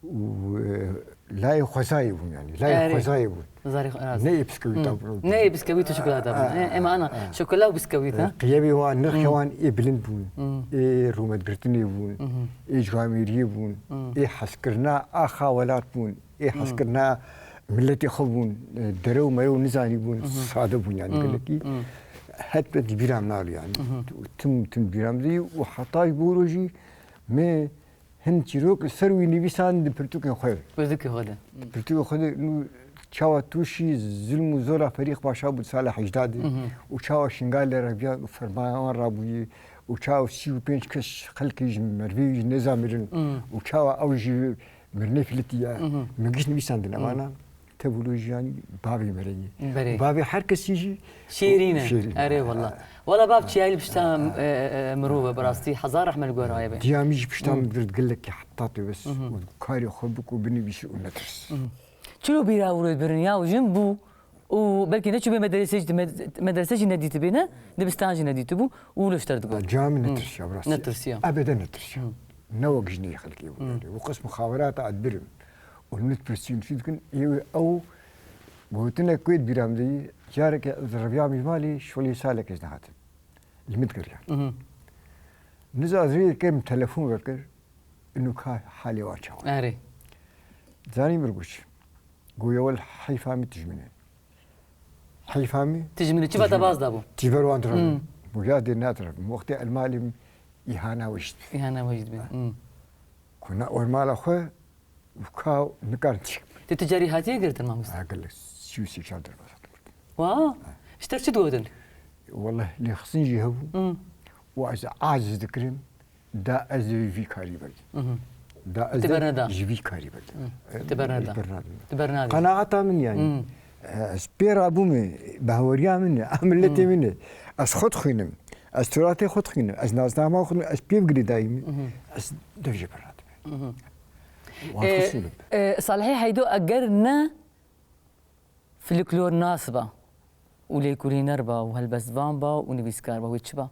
Û, e, layê xwezayê bûn yanî, layê Erê. xwezayê bûn. Zarê xwe, rast. Ne ê biskewîta Hmm. bûn. Ne ê biskewît û şokolata bûn. Ah, E, ema ana, ah. şokola û biskewît, E, ha? Qiyemê wan, nirxê Hmm. wan ê bilind bûn. Hmm. Ê rûmetgirtinê bûn. Mhm. Ê camêriyê bûn. Hmm. Ê hezkirina axa welat bûn. Ê Hmm. hezkirina miletê xwe bûn. E, dere û mere û nizanî bûn. Mhm. Sade bûn yanî Mhm. gelekî. Mhm. Het bi bîra min nalo yanî. Mhm. Tim, tim bîra min dî û heta ji bo rojî me Hin çîrok li ser wî nivîsand di pirtûkên xwe de. Pirtûkên xwe de. Pirtûkên xwe de, nû çawa tûşî zilm û zora Ferîq Paşa bû di sala hejda de Mhm. û çawa Şingalê reviya û fermana wan rabûyî û çawa sî û pênc kes xelkê ji mervê wî ji nêza mirin Mhm. û çawa ew ji mirinê filitiye. Mhm. Min giş nivîsandin Mhm. evana. Tevûlo jiyanî bavê me re ye. Berê. Bavê her kesî jî Şêrîn e. Şêrîn e. Erê wela. Wela bav çiyayî li pişta, e, e, e, mirov e, bi rastî. Hezar rehme li gora we be. Diya min jî pişta min girt gelekî heta tu bes. Mhm. Û karê xwe bik û binivîsî û netirs. Mhm. Çilo bîra wilo birin ya û jin bû û belkî neçûbê medrese jî, med-, medrese jî nedîtibê ne, dibistan jî nedîtibû û wilo ji te re digot. Diya min Mhm. netirsiya, bi rastî. Netirsiya. Ebede netirsiya. Mhm. Ne wek jinê xelkê bû. Mhm. Yanî, û qism xawerata edbirim. Û min pirsîn çi dikin, ê wê ew gotinek ku ê bîra min de yî, careke ez reviyam ji malê, şolê salek ez nehatim. Li min digeriyan. Mhm. Niza ez rê dikim telefon vekir, inu ka halê wan çawa. Erê. Zanî min got çi? Goya wel heyfa min tijmine. Heyfa min Tijmine, çi va te baz dabû? Tijber wan direvin. Hmm. Got ya dê nadirevin. Wextê el malê min îhana we jî dibe. Îhana we jî dibe. Hmm. Ku na wer mala xwe û ka nikarin çi. Tu ticarî hatiye girtin, mamoste? Ha, gelek. Sî û sê çar derbas hatim girtin. Wa? Ji te çi digotin? Welleh lêxistin jî hebû. Hmm. Û ez aciz dikirim. Da ez ê vî karî vekim. Mhm. Da ez Tu berneda. ji vî karî vekim. Mhm. E, Tu berneda. ez bernadime. Tu bernadî. Qenaeta min yanî. Mhm. E, ez pê rabûme, bahweriya min e, a miletê Mhm. min e. Ez xwe dixwînim. Ez turatê xwe dixwînim. Ez naznama xwe dixwînim. Ez pê girêdayî me. Mhm. Ez dev jê bernadime. Mhm. Wan E, xwe sûlim. e, Salihê Heydo, eger ne folklornas ba û lêkolîner ba û helbestvan ba û nivîskar ba, wê çi ba?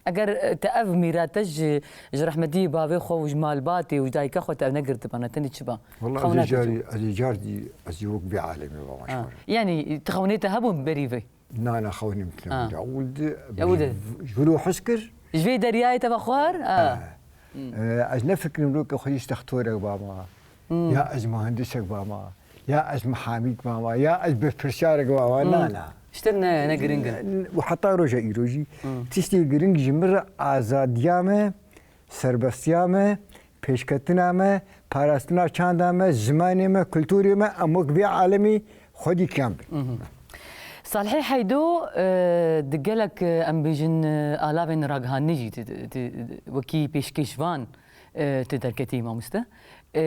Eger, e, te ev mîrate ji, ji rehmetî bavê xwe û ji malbatê û ji dayika xwe te ev negirtibana, tenê çi ba? Wela ez ê carî, ez ê car dî, ez ê wek vê alemê bama ji xwe re. Yanî, tu xewnê te hebûn berî vê? Na, na, xewnê min tune Ha. bû. Ya, û di, Ya, û di. ji wilo hez kir. Ji vê deryayê te ve xwar? Ha. Ha. Hmm. E, ez nefikirim wilo ke xwe ji textorek bama. Hmm. Ya ez muhendisek bama. Ya ez mihamîk bama, ya ez berpirsiyarek bama, Hmm. na, na. Ji te ne, ne giring in. Û heta roja îro jî Hmm. tiştê giring ji min re azadiya me, serbestiya me, Pêşketina me, parastina çanda me, zimanê me, kulturê me, em wek vê alemî xwedî kiyan bin. Salihê Heydo, e, di gelek, e, em bêjin, e, alavên ragihandinê jî di, di, di, wekî pêşkêşvan, e, tu derketî mamoste. E,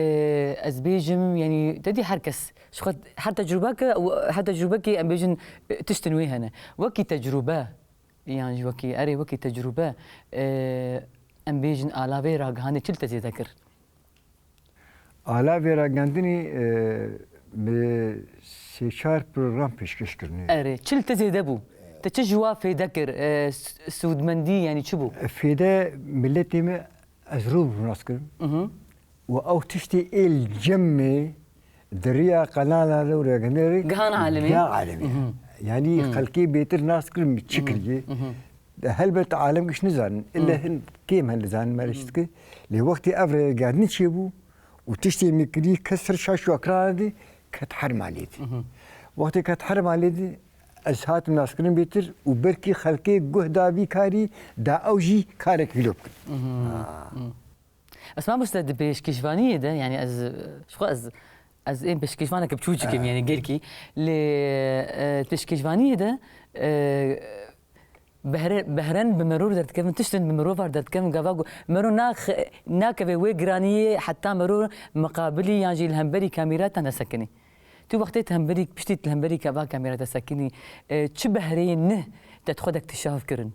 ez bêjim, yanî te dî her kes, ji xwe her tecrûbeke, her tecrûbekê em bêjin, e, tiştin wê hene. Wekî tecrûbe, yan jî wekî, erê, wekî tecrûbe, e, em bêjin alavê ragihandê çi li te zêde kir? Alavê ragihandinê, e, bi sê çar program pêşkêş kirine. Erê, çi li te zêde bû? Te çi ji wa fêde kir? E, s-, sûdmendî, yanî çi bû? Fêde miletê me ez rû bi rû nas kirim. Mhm. Û ew tiştê ê li cem me di riya qenala de û rêgenê re Gihan alemê. Gihan alemê. Mhm. Yanî Mhm. xelkê bêtir nas kirin min çi Mhm. kiriye. Mhm. De helbet alem giş nizanin. Ille Mhm. hin kêm hene dizanin me Mhm. rêştike. Lê wextê ev rêgehandin çêbû û tiştê min kirî kes ser şaş û ekrana de ket herma lê de. Mhm. Wextê ket herma lê de ez hatim naskirin bêtir û belkî xelkê guh da vî karî da ew jî karekî lo bikin. Mhm. Ha. Mhm. Ez mamoste di pêşkêşvaniyê de, yanî ez, ji xwe ez, ez ên pêşkêşvaneke biçûçik im, Eh. yanî gelkî. Lê, e, pêşkêşvaniyê de, e, behre-, behren bi meror derdikevin, tiştin bi mirovar derdikevin, gava ku mero nax-, nakeve wê giraniyê heta mero miqabilî yan jî li hemberî kamîra te nesekinî. Tu wextê tu hemberî, piştî tu li hemberî ka-, va kamîra te sekinî, e, çi behreyên neh te di xwe de iktîşaf kirin?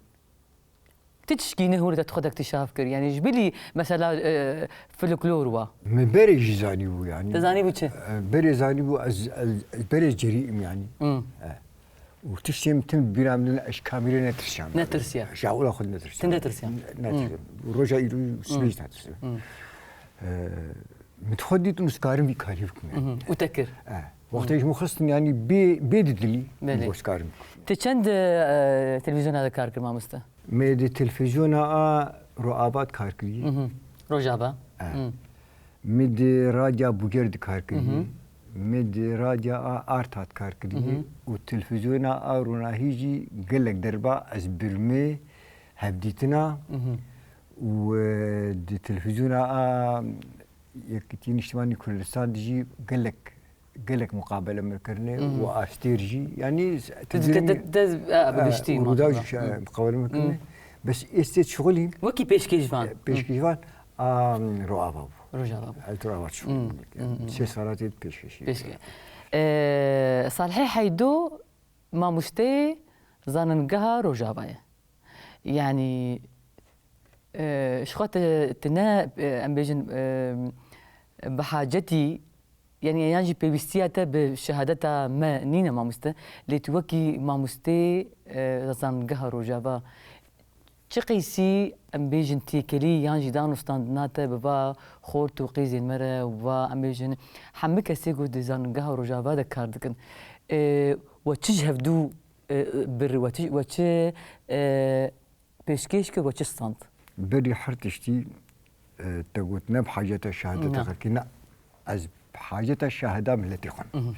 Ti tişkî ne hûr de xwe de iktîşaf kir. Yanî ji bilî mesela, e, folklor wa. Min berê jî zanîbû yanî. Te zanîbû çi? E, berê zanîbû ez, ez, ez berê cerî im yanî. Hmm. E. Û tiştê min tim bîra min ez kamîrê netirsiyan. Netirsiya. Ji ewla xwe netirsiyan. Ti netirsiyan. Ne-, netirsiyan. Hmm. Roja îro Hmm. sibê jî netirsiyan. Hmm. E, min xwe dît û ez karim vî karî bikim yanî. Mhm. Û te kir. E. Wextê Hmm. ji min xistin yanî bê, bê di dilî Belê. ez karim. Ti çend, e, televîzyona de kar kir mamoste? Me di televîzyona a Rojava kar kiriye. Mhm. Rojava. E. Mhm. Me di radya Bûger de kar kiriye. Mhm. Me di radya a Arta de kar kiriye. Mhm. Û televîzyona a Ronahî jî gelek derba ez birmê hevdîtina. Mhm. Û, e, di televîzyona a Yekîtî Niştimanî Kurdistan de jî gelek gelek muqabele min kirine Mhm. û Astêr jî, yanî, Tu te, te, te, te, a, bi giştî û Rûdaw jî, maşallah. Hı. muqabele min kirine. Hı. Bes êstê şixulî, Wekî pêşkêşvan. e, pêşkêşvan, a, Rojava bû. Rojava bû. El Rojava şixulî. Hı, hı, hı. Sê sala tê pêşkêşî. Pêşke-, E, Salihê Heydo mamosteyê zanîngeha Rojava ye. Yanî, e, ji xwe tu, tu ne, e, em bêjin, e, bi hacetî, yanî, yan jî pêwîstiya te bi şehadeta me nîne mamoste, lê tu wekî mamosteyê, e, zanîngeha Rojava, çi qeysî, em bêjin, têkelî yan jî danûstandina te bi va xort û qîzên me re, va, em bêjin, hemî kesê ku di zanîngeha Rojava de kar dikin, e, we çi ji hevdû, e, bir, we çi, we çi, e, pêşkêş kir, we çi stand? Berî her tiştî, e, te got ne bi haceta şehadeta Na. xelkî, ne. Ez bi haceta şahida miletê xwe. Mhm.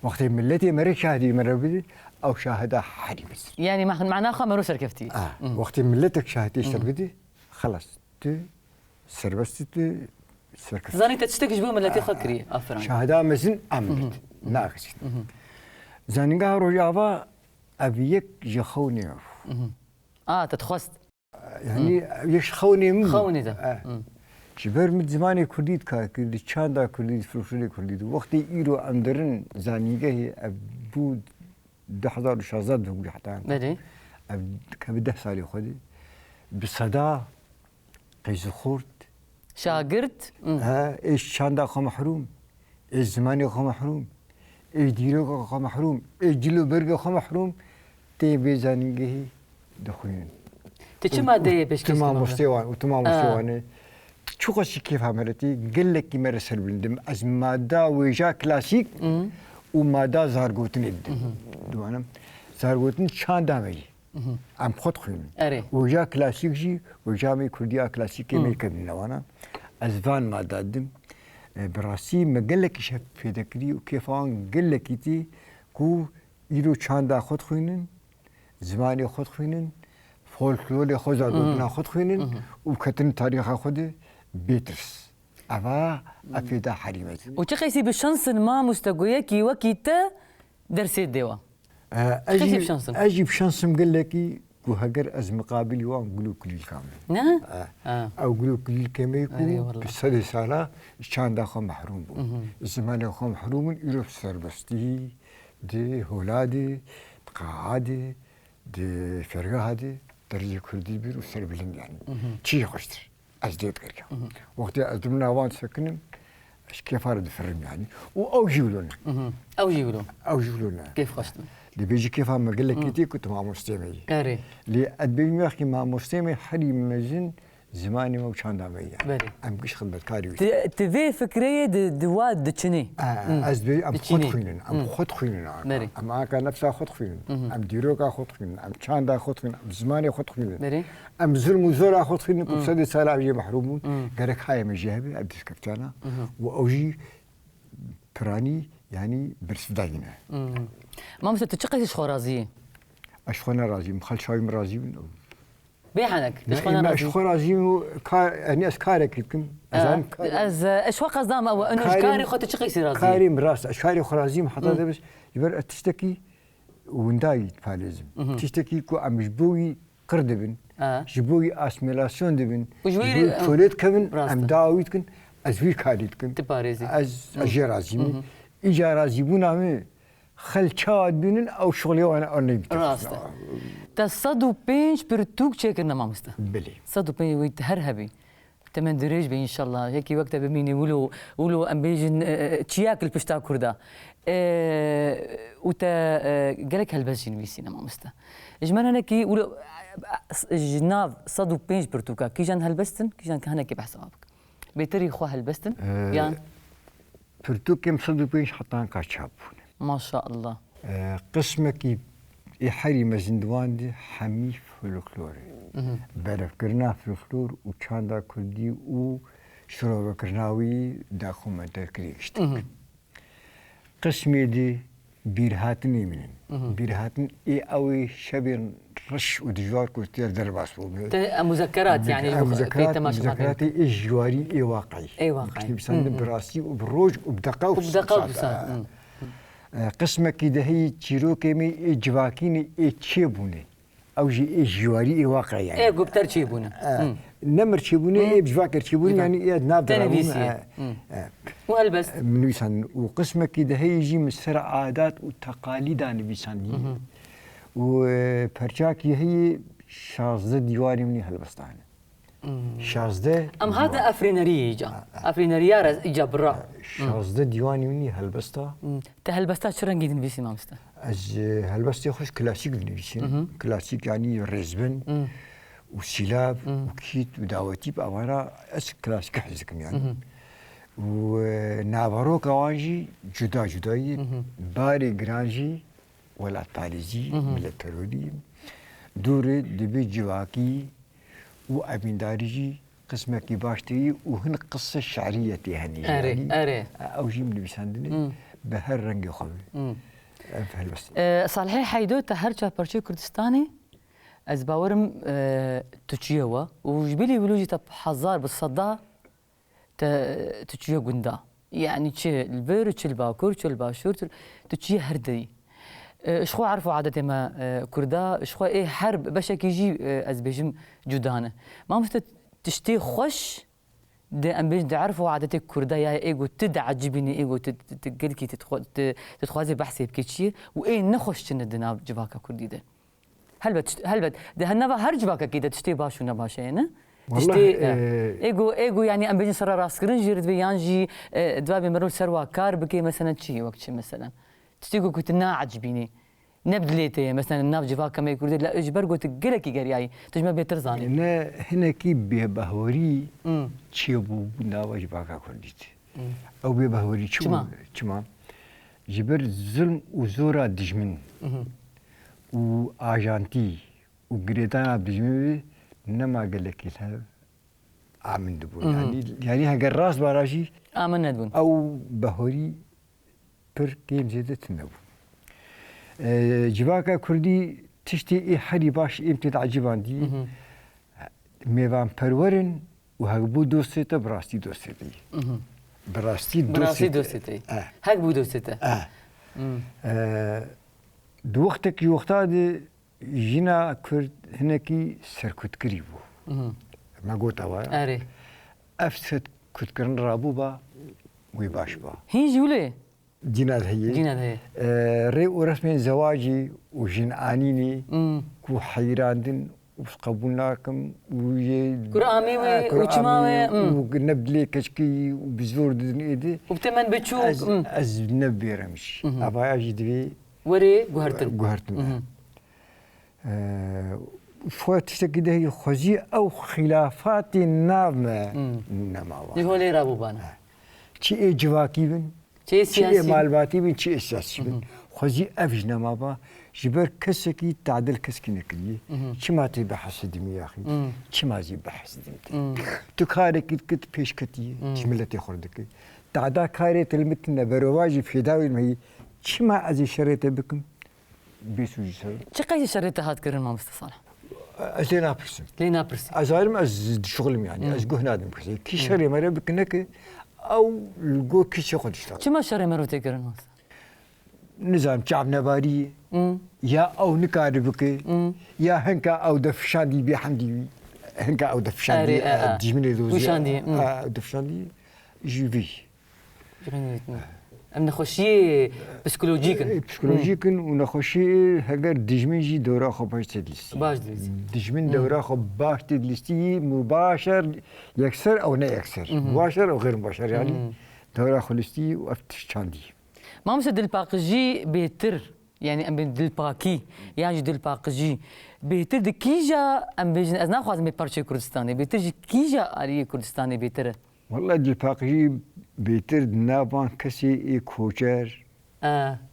Wextê miletê me re şahidî me re bidî, ew şahida herî mezin. Yanî meh-, mehna xwe mero serkeftî. Ah, Mhm. wextê miletek şahidî te Mhm. bidî, xelas, tu serbest î, tu serkeftî. Zanî te tiştek ji bo miletê xwe Ah, kiriye. Aferin. Şahida mezin a milet. Mhm. Na xizin. Mhm. Zanîngeha Rojava ev yek ji xewnê me bû. Mhm. A, te dixwest. Yanî, Hı. yek ji xewnê min bû. Xewnê de. Eh. Hı. Ji ber min zimanê kurdî dikar kir, di çanda kurdî, di folklorê kurdî de. Wextê îro em dirin zanîngehê, ev bû du hezar û şazdeh dibû heta. Belê. Ev dikeve deh salê xwe de. Bi seda qeyzixort. Şagirt. Hı. He, ê ji çanda xwe mehrûm. Ê zimanê xwe mehrûm, ê dîroka xwe mehrûm, ê cil û berga xwe mehrûm, tê vê zanîngehî dixwînin. Tu çi Û, madeyê û pêşkêş tu kir mamostê mamoste? wan, û tu mamostê Aa. wan ê. Çiqas jî kêfa me re tê, gelekî me re serbilind im. Ez mada wêja klasîk Hı. û mada zargotinê didim. Hı hı. Diwanim. Zargotin çanda me yî. Mhm. Em xwe dixwînin. Erê. Wêja klasîk jî, wêja me kurdî a klasîkê me Hmm. kevnîne wana. Ez van mada didim. E, bi rastî me gelekî şev fêde kirî û kêfa wan gelekî tê ku îro çanda xwe dixwînin, zimanê xwe dixwînin, folklorê xwe, zargotina Mhm. xwe dixwînin Mhm. û ketin tarîxa xwe de bê tirs. Eva, epê da herî mezin. Û çi qeysî bi şans in mamoste ku yekî wekî te dersê dê we? E, ez Çi qeysî jî, bi şans in? ez jî bi şans im gelekî ku heger ez miqabilî wan gul û kulîlka me. Ne? E, Ha. ew gul û kulîlkê me ku Erê, wallah. bi sedê sala ji çanda xwe mehrûm bûn. Ji zimanê xwe mehrûm in, îro bi serbestî, di hola de, di qeha de, di fergeha de, derecê kurdî bîr û serbilind yanî. Çi jî xweştir. Ez dê dikirkam. Wextê ez dimina wan sekinim, ez kêfa re difirim yanî. Û ew jî wilo ne. Ew jî wilo. Ew jî wilo ne. Kêf xweş dibin. Dibêjî kêfa me gelekî tê ku tu mamostê me yî. Erê. Lê ez dibêjim wextî mamostê me herî mezin zimanê me û çanda me yî. Belê. Em giş xizmetkarî wî. Ti, ti vê fikreyê di, di wa diçinî. E, ez dibêjim em xwe Diçinî. dixwînin, em xwe dixwînin anka. Belê. Em anka nefsa xwe dixwînin. Em dîroka xwe dixwînin, em çanda xwe dixwînin, em zimanê xwe dixwînin. Belê. Em zulm û zora xwe dixwînin ku sedê sala em jê mehrûm bûn. Gerek hayê me jê hebe, ev destkeftana. Û ew jî piranî, yanî bersivdayî ne. Mamoste, tu çi qeysî ji xwe razî yî? Ez ji xwe ne razî yim. Xal çavî min razî bin. Bê henek, tu ji xwe ne razî yî? Ez ji xwe razî yim û kar, yanî ez karekî dikim. Ez Ha, zanim kar- ez, e, ez ji xwe qezdam ew e. Ino ji Karê karê xwe tu çi qeysî razî yî? Karê min rast, ez karê xwe razî yim. Heta de bes, ji ber ez tiştekî windayî diparêzim. Tiştekî ku em ji bo wî qir dibin, Ha. ji bo wî asîmîlasyon dibin, Û ji ji wî bo wî re- kolê dikevin, Rast em e. dawa wî dikin, ez wî karî dikim. Diparêzî. Ez, ez jê razî me. Îca razîbûna min xelk çawa dibînin, ew şixulê wan ew nebîte. Rast e. Te sed û pênc pirtûk çêkirine mamoste. Belê. Sed û pênc wî her hebî. Temen dirêj be înşallah. Yekî wek te bimîne wilo, wilo em bêjin, e, e, çiyak li pişta Kurda. E, û te, e, gelek helbest jî nivîsîne mamoste. Ji me re hinekî wilo, e, e, ji nav sed û pênc pirtûka kîjan helbest in, kîjan ke hinekî behsa wan bik. Bêtirî xwe helbest in, E, yan? Pirtûkên sed û pênc heta anka çap bûne. Maşallah. E, qismekî ê herî mezin di wan de hemî folklor e. Berevkirina folklor û çanda kurdî û şirovekirina wî daxumenterkirî giştik. Qismê di bîrhatinê min in. Bîrhatin ê ew ê şevên reş û dijwar ku tê derbas bû. Te, e, muzekerat, yanî, Em bu muzekerat, pê temaşe muzekeratê ê jiwarî ê waqî. Ê waqî. Nivîsandin bi rastî û bi roj û bi deqa û Û bi deqa û saat. saat. E, qismekî de heyî çîrokê me ê civakî ne ê çêbûne. Ew jî ê jiwarî ê waqe yanî. Ê ku bi ter çêbûne. E, ne mir çêbûne, ê bi civakê çêbûne, yanî ê nav de rabûne. E, e. Û helbest. Min nivîsandin. Û qismekî de heyî jî min ser adat û teqalîda nivîsandî. Û, e, perçakî heyî şazdeh dîwarê min ê helbestan e. Şazdeh Em hate dîwar. Efrîneriyê îca. Efrîneriya re îca bira. Şazdeh dîwanî min ê helbesta. Te helbesta çi rengî dinivîsî mamoste? Ez, e, helbestê xwe ji klasîk dinivîsim. Klasîk yanî rêzbin û sîlav û kît û dawetî bi avara ez klasîk hez dikim yanî. Û, e, naveroka wan jî cuda cuda ye. Barê giran jî welatparêzî, miletperwerî. Dûrê dibe civakî û evîndarî jî qismekî baş tê yî û hin qise şeriyetê henî jî Erê, yanî, erê. ew jî min nivîsandinê bi her rengê xwe be. Ev helbest. E, Salihê Heydo, te her çar parçeyê Kurdistanê, ez bawerim, e, tu çûye we û ji bilî wilo jî te hezar bi seda te, tu çûye gunda. Yanî çi li vir, çi li bakur, çi li başûr, çi, tu çûye her derî. E, ji xwe erf û adetê me, e, Kurda, ji xwe ê her beşekî jî, e, ez bêjim cuda ne. Mamoste, tiştê xweş di, em bêjin, di erf û adetê Kurda ya ê ku tu diecibînî, ê ku tu, tu, tu gelkî tu dixwe-, tu, tu dixwazî behsê bikî çi ye û ê nexweş çi ne di nav civaka Kurdî de? Helbet, helbet. Di nava her civakekê de tiştê baş û nebaş heye, ne? Wallah, Tiştê, e, e, êgo, êgo, yanî em bêjin sererastkirin jî re divê yan jî, e, divê meriv ser wa kar bike, meselen çi, wek çi, meselen? Tiştê ku, ku tu naecibînî, ne bi dilê te ye, meselen, nav civaka me yê Kurdî, la ji ber ku tu gelekî geriyayî, tu ji me bêtir zanî. Ne hinekî bêbahwerî Hmm. çêbû nava civaka Kurdî de. Ew bêbahwerî çi Çima? bû? Çima? Ji ber zilm û zora dijmin û ajantî û girêdana dijminê nema gelekî li hev amin dibûn. Yanî, yanî heger rast bara jî Amin nedibûn. ew bahwerî pir kêm zêde tune bû. E, civaka Kurdî tiştê ê herî baş êm tê de ecibandî. Mêvanperwer in, Û hek bû dostê te, bi rastî dostê te yî. Mhm. Bi rastî Bi rastî dostê te. Dostê te yî. Eh. Hek bû dostê te. Eh. Hmm. Eh, di wextekî wexta de jina Kurd hinekî serkutkirî bû. Mhm. Me got ewa ya. Erê. Ev serkutkirin rabû ba, wê baş ba. Hîn jî wile? Cîna de heye. Cîna de heye. E, rê û resmên zewacî û jin anînê Hmm. ku heyrandin û qebûl nakim û yê Kura amê wê E, kura û çima amê wê, hmm. û ne bi lê keçikî û bi zor didin êdî. Û bi temen biçûk, Ez, hmm. ez nebêrim jî. Mhm. Evaya jî divê Werê guhertin. guhertin. Mhm. E, xwe tiştekî de xwezî ew xilafatê nav me Hmm. nema wan. Ji holê rabûbane. Çi ê civakî bin, Çi ê çi ê siyasî bin. malbatî bin, çi ê siyasî bin. Mhm. Xwezî ev ji nema ba, ji ber kesekî tadil keskî nekiriye. Mhm. Çima tê bihesidimî yaxî? Mhm. Çima zî bihesidimî? Mhm. Tu karekî dikit pêş ketiye, Mhm. ji miletê xwe dike. Tada karê te li min tune, berova jî fêda wê me yî. Çima ez ê şerê te bikim? Bê sûcî ser. Çi qeydî şerê te hat kirin, mamoste Salih? Ez lê napirsim. Lê napirsim. Ez alim, ez dişuxilim yani. Hmm. Ez guh nadim kesê. Kî Hmm. şerê me re bikine ki ew li go kî çê xwe dişta. Çima şerê me re tê kirin, mamoste? Nizanim çavnebarî Hmm. ya ew nikare bike Hmm. ya hinka ew defişandî bê hemdî hinka ew defişandî Erê, e, e, e. dijminê dozî. Wişandî, hmm. E, defişandî ji vî. Em nexweşiyê psikolojîk in. Psikolojîk in û nexweşiyê heger dijmin jî dewra xwe baş tê dilîstî. Baş dilîstî. Dijmin Hmm. dewra xwe baş tê dilîstî, mubaşer, yekser ew ne yekser. Mhm. Mubaşer ew xêr mubaşer yani. Hmm. Dewra xwe lîstî û ev tişt çandî. Mamoste dilpaqijî bêtir, yani em bên dilpakî, yan jî dilpaqijî bêtir di kîja em bêjin, ez naxwazim bê parçeyê Kurdistanê, bêtir ji kîja aliyê Kurdistanê bêtir e? Wele dilpaqijî bêtir di nav van kesê ê koçer E.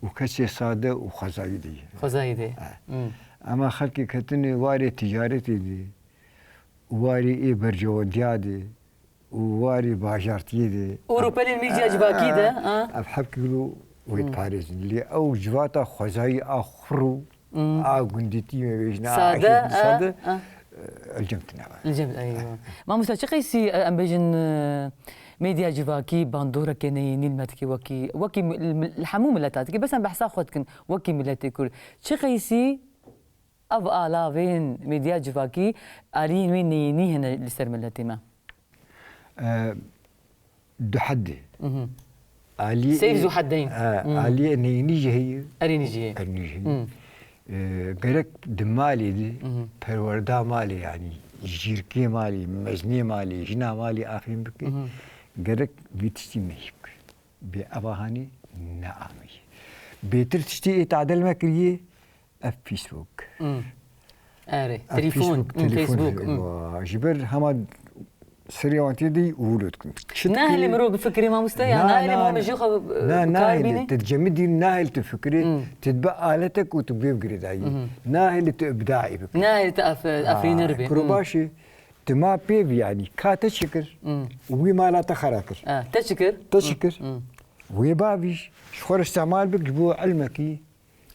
û kesê sade û xwezayî de ye. Xwezayî de ye. E. Hmm. Ema xelkê ketine warê ticaretê de, warê ê berjewendiya de û warê bajartiyê de. Û rûpelên medya civakî de, E, a? ev hepkî wê Hmm. diparêzin. Lê ew civata xwezayî a xurû Hmm. A gundîtî me bêjin, a Sade, eşîtî a, sade, a. e, elcem tune be. Elcem, eywa. Mamoste, çi qeysî, e, em bêjin, e, medya civakî bandoreke neyînî li me dike wekî, wekî mi-, li, li hemû mileta dike, bes em behsa xwe dikin, wekî miletê Kurd. Çi qeysî ev alavên medya civakî aliyên wê neyînî hene li ser miletê me? E, du heddê. Mhm. Aliyê Seyf ê, zu heddeyn. e, Mhm. aliyê neyînî jî heye. Erînî jî heye. Erînî jî heye. Mhm. E, gerek di malê de, Mhm. perwerda malê, yanî jîrkê malê, meznê malê, jina malê afên bike, Mhm. gerek vî tiştî mehî bike. Bê eva hanê neameyî. Bêtir tiştê ê tadel me kiriye, ev Facebook. Hmm. Erê, Ev telefon, Facebook, hmm, telefon, Facebook, hmm. wa, ji ber hema serê wan tê de û wilo dikin. Çi Nahêle dike? mirov bifikirê, mamoste, ya Na, nahêle na, ma min jê xwe, na, e, kar nahêle, bîne? Te cemidî nahêle tu fikirê, Hmm. tu dibe aletek û tu bê girêdayî. Hmm. Nahêle tu ibdaî bikî. Nahêle tu af-, Ha, afirîner bî. kuro Hmm. baş e, tu ma pê bî, yanî, ka te çi kir? Hmm. Wî mala te xera kir. Ha, te çi kir? Te çi Hmm. kir? Hmm. Wê bavîj, ji xwe re îstemal bik ji bo ilmekî,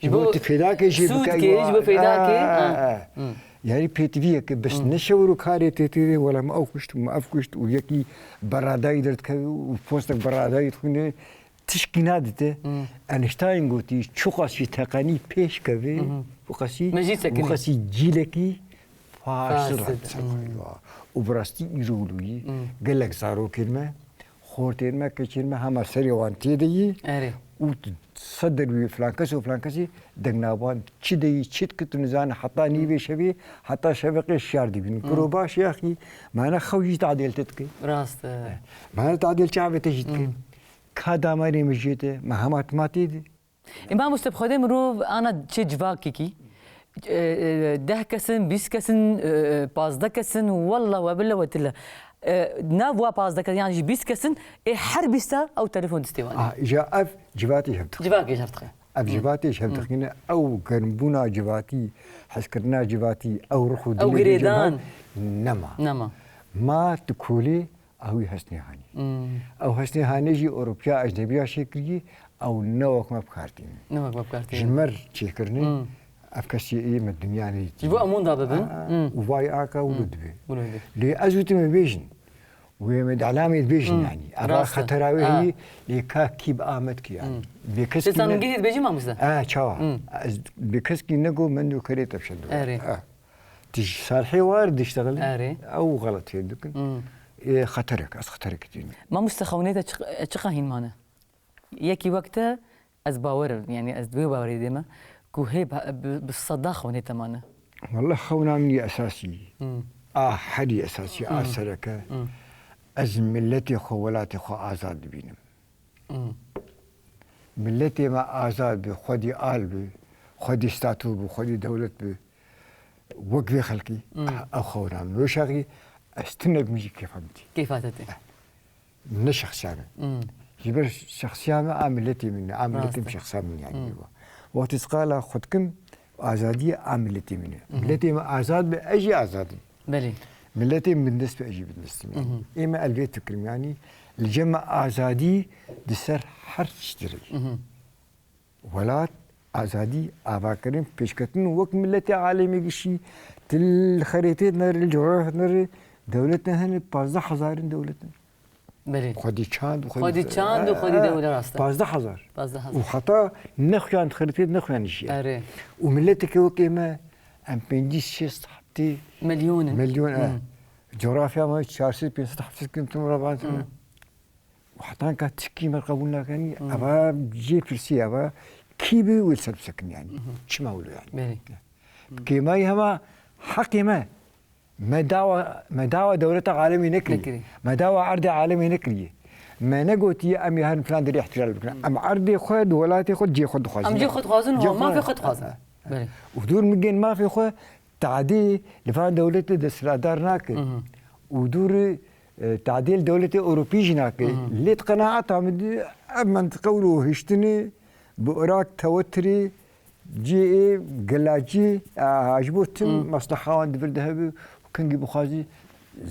ji Ji bo bo tu fêdakê jê sûd bike, kê, ji bo fêdakê, Ah, ha. ah. Hmm. Yanî pêtiviyeke bes Hmm. ne şewir û karê tê tê de, wela me ew kuşt, me ev kuşt û yekî beradayî derdikeve û postek beradayî dixwîne, tişkî nadite. Hmm. Einstein gotî, çiqas jî teqenî pêş keve, Hmm. wexasî, Me jî sekinî. wexasî cîlekî fasil Fasil, rahat hmm. sekinî. Û bi rastî îro wilo yî, Hmm. gelek zarokên me, xortên me, keçên me hema serê wan tê de yî. Erê. Û tu sed derwî filan kes û filan kesî deng navan çi de yî, çi dikit tu nizane heta nîvê şevê, heta şeveqê şiyar dibînin. Hmm. Kuro baş yaxî, mane xew jî tadêl te dike. Rast e. Mane tadêl çavê te jî dike. Hmm. Ka damarê min jê te, me hema tima tê de. Ê mamoste, bi Xwedê mirov ana çê civakekî, e, e, deh kesin, bîst kesin, e, pazdeh kesin, wallah we billah we tillah. E, nav wa pazdeh kesin, yan jî bîst kesin, ê her bîsta ew telefon distê wan e. Ah, îja ev civatê ji hev dixîne. Civakê ji hev dixîne. Ev Hı. civatê ji hev Hı. dixîne, ew germbûna civatî, hezkirina civatî, ew rux û Ew dilê girêdan. civatî nema. Nema. Ma tu kolê Ew wî hesnê hanê. Hmm. Ew hesnê hanê jî Ewropiya ecnebiya şêkirî, ew ne wek me bi kar tînin. Ne wek me bi kar tînin. Ji me re çêkirine, Hmm. ev kesê ê me dinya nedîtî. Ji bo em winda bibin. Aa, Hmm. û vay aka wilo Hmm. dibe. Wilo dibe. Lê ez û tu me bêjin, Wê me delamê dibêjin Hmm. yanî. Eva Rast e. xetera wê Ha. heyî lê ka kî bi Amed kî yanî. Hmm. Bê kes Ti kî ne- zanîngehê dibêjî mamoste? Ha, çawa? Hmm. Ez bê kes kî nego min û kerê tevşendo. Erê. Ha. Ti ji Salihê war diştexilin. Erê. Ew xelet fêm dikin. Hmm. Ê xeterek, ez xeterek dînim. Mamoste xewnê te çi, çiqa hîn mane? Yekî wek te ez bawer im, yanî ez di wê bawerê de me ku hê bi, bi, bi seda xewnê te mane. Wele xewna min yê esasî, Hmm. a herî esasî, a Hmm. sereke, Hmm. ez miletê xwe, welatê xwe azad dibînim. Hmm. Miletê me azad bi, xwedî al bi, xwedî statû bi, xwedî dewlet bi, wek vê xelkî, Hmm. ew xewna min. Wê şaxî ez tune bim jî kêfa min tê. Kêfa te tê. Ne şexsiya me. Hmm. Ji ber şexsiya me a miletê min e, a miletê Rast min e. şexsiya min yanî Hmm. wê. Wextê ez qala xwe dikim, azadiyê a miletê min e. Mhm. Miletê min azad be, ez jî azad im. Belê. Miletê min bindest be, ez jî bindest im yanî. Mhm. Ê me elbêt fikirim yanî, li cem me azadî di ser her tiştî re. Mhm. Welat, azadî, avakirin, pêşketin wek miletê alemê gişî, ti li xerîtê nere, li coğrafya nere, dewletên hene, pazdeh hezar in dewletin. Belê. Xwedî çand û xwedî Xwedî çand û xwedî Eh, dewle rast e. pazdeh hezar. Pazdeh hezar. Û heta nexuyan xerîtê nexuyan jî ye. Erê. Û mileteke wekê me, em pêncî şêst heftê Milyon in. milyon e. Hmm. Coğrafya me çar sed pênc sed heft sed kilometre muraban Hmm. Heta ka tişkî me qebûl nakenî, Hmm. eva cê pirsî eva kî bi wê ser bisekin yanî. Mhm. Çima wilo yanî? Belê. Bi kêmayî hema heqê me. Me dawa, me dawa dewleta alemî nekiriye. Nekiriye. Me dawa erdê alemî nekiriye. Me negotiye em ê herin filan derê îhtîlal bikin. Em erdê xwe di welatê xwe cê xwe dixwazin. Em cê xwe dixwazin, Cê ho, mafê xwe dixwazin. Belê. Û dûr min gên mafê xwe Tadî li van dewletê desthilatdar nake. Mhm. Û dûrî, e, tadî li dewletê Ewropî jî nake. Mhm. Lê di qenaeta min de ev mentiqe wilo hiştinê bi Iraq, Tewetirê, cihê gelacî, a, ji bo tim Mhm. mesleha wan di vir de hebe û kengî bixwazî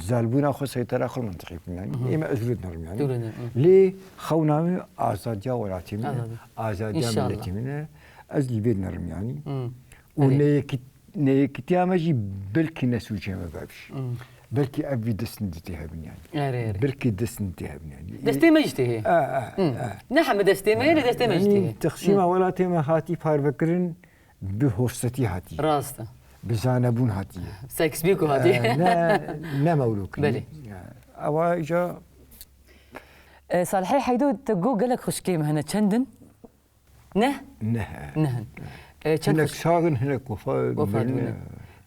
zalbûna xwe, seytera xwe mentiqî bikin yanî. Mhm. Ê me ez wilo dinerim yanî. Wilo dinerim, mhm. Lê xewna min azadiya welatê min e. Azadî. Azadiya İnşallah. miletê min e. Ez li vê dinerim yanî. Mhm. Û Erê. neyekî-, neyekîtiya me jî belkî ne sûcê me bebî. Hmm. Belkî ev vî dest min de tê hebin yanî. Erê, erê. Belkî dest min de tê hebin yanî. Destê me jî tê hê. Eh, eh, Hmm. eh. Ne heme destê me ye, lê destê me jî tê Yanî hê. Teqsîma Hmm. welatê me hatî parvekirin bi hofsetî hatî. Rast e. Bi zanebûn hatî. Sykes-Picot hatî. Eh, ne, ne mewlûkî. Belê. Ya, ewa îca E, Salihê Heydo, te got gelek xwişkê me hene. Çend in? Neh? Neh. Neh in. E, çend Hinek xwişk? sax in, hinek wefa Wefa mirine. dibine.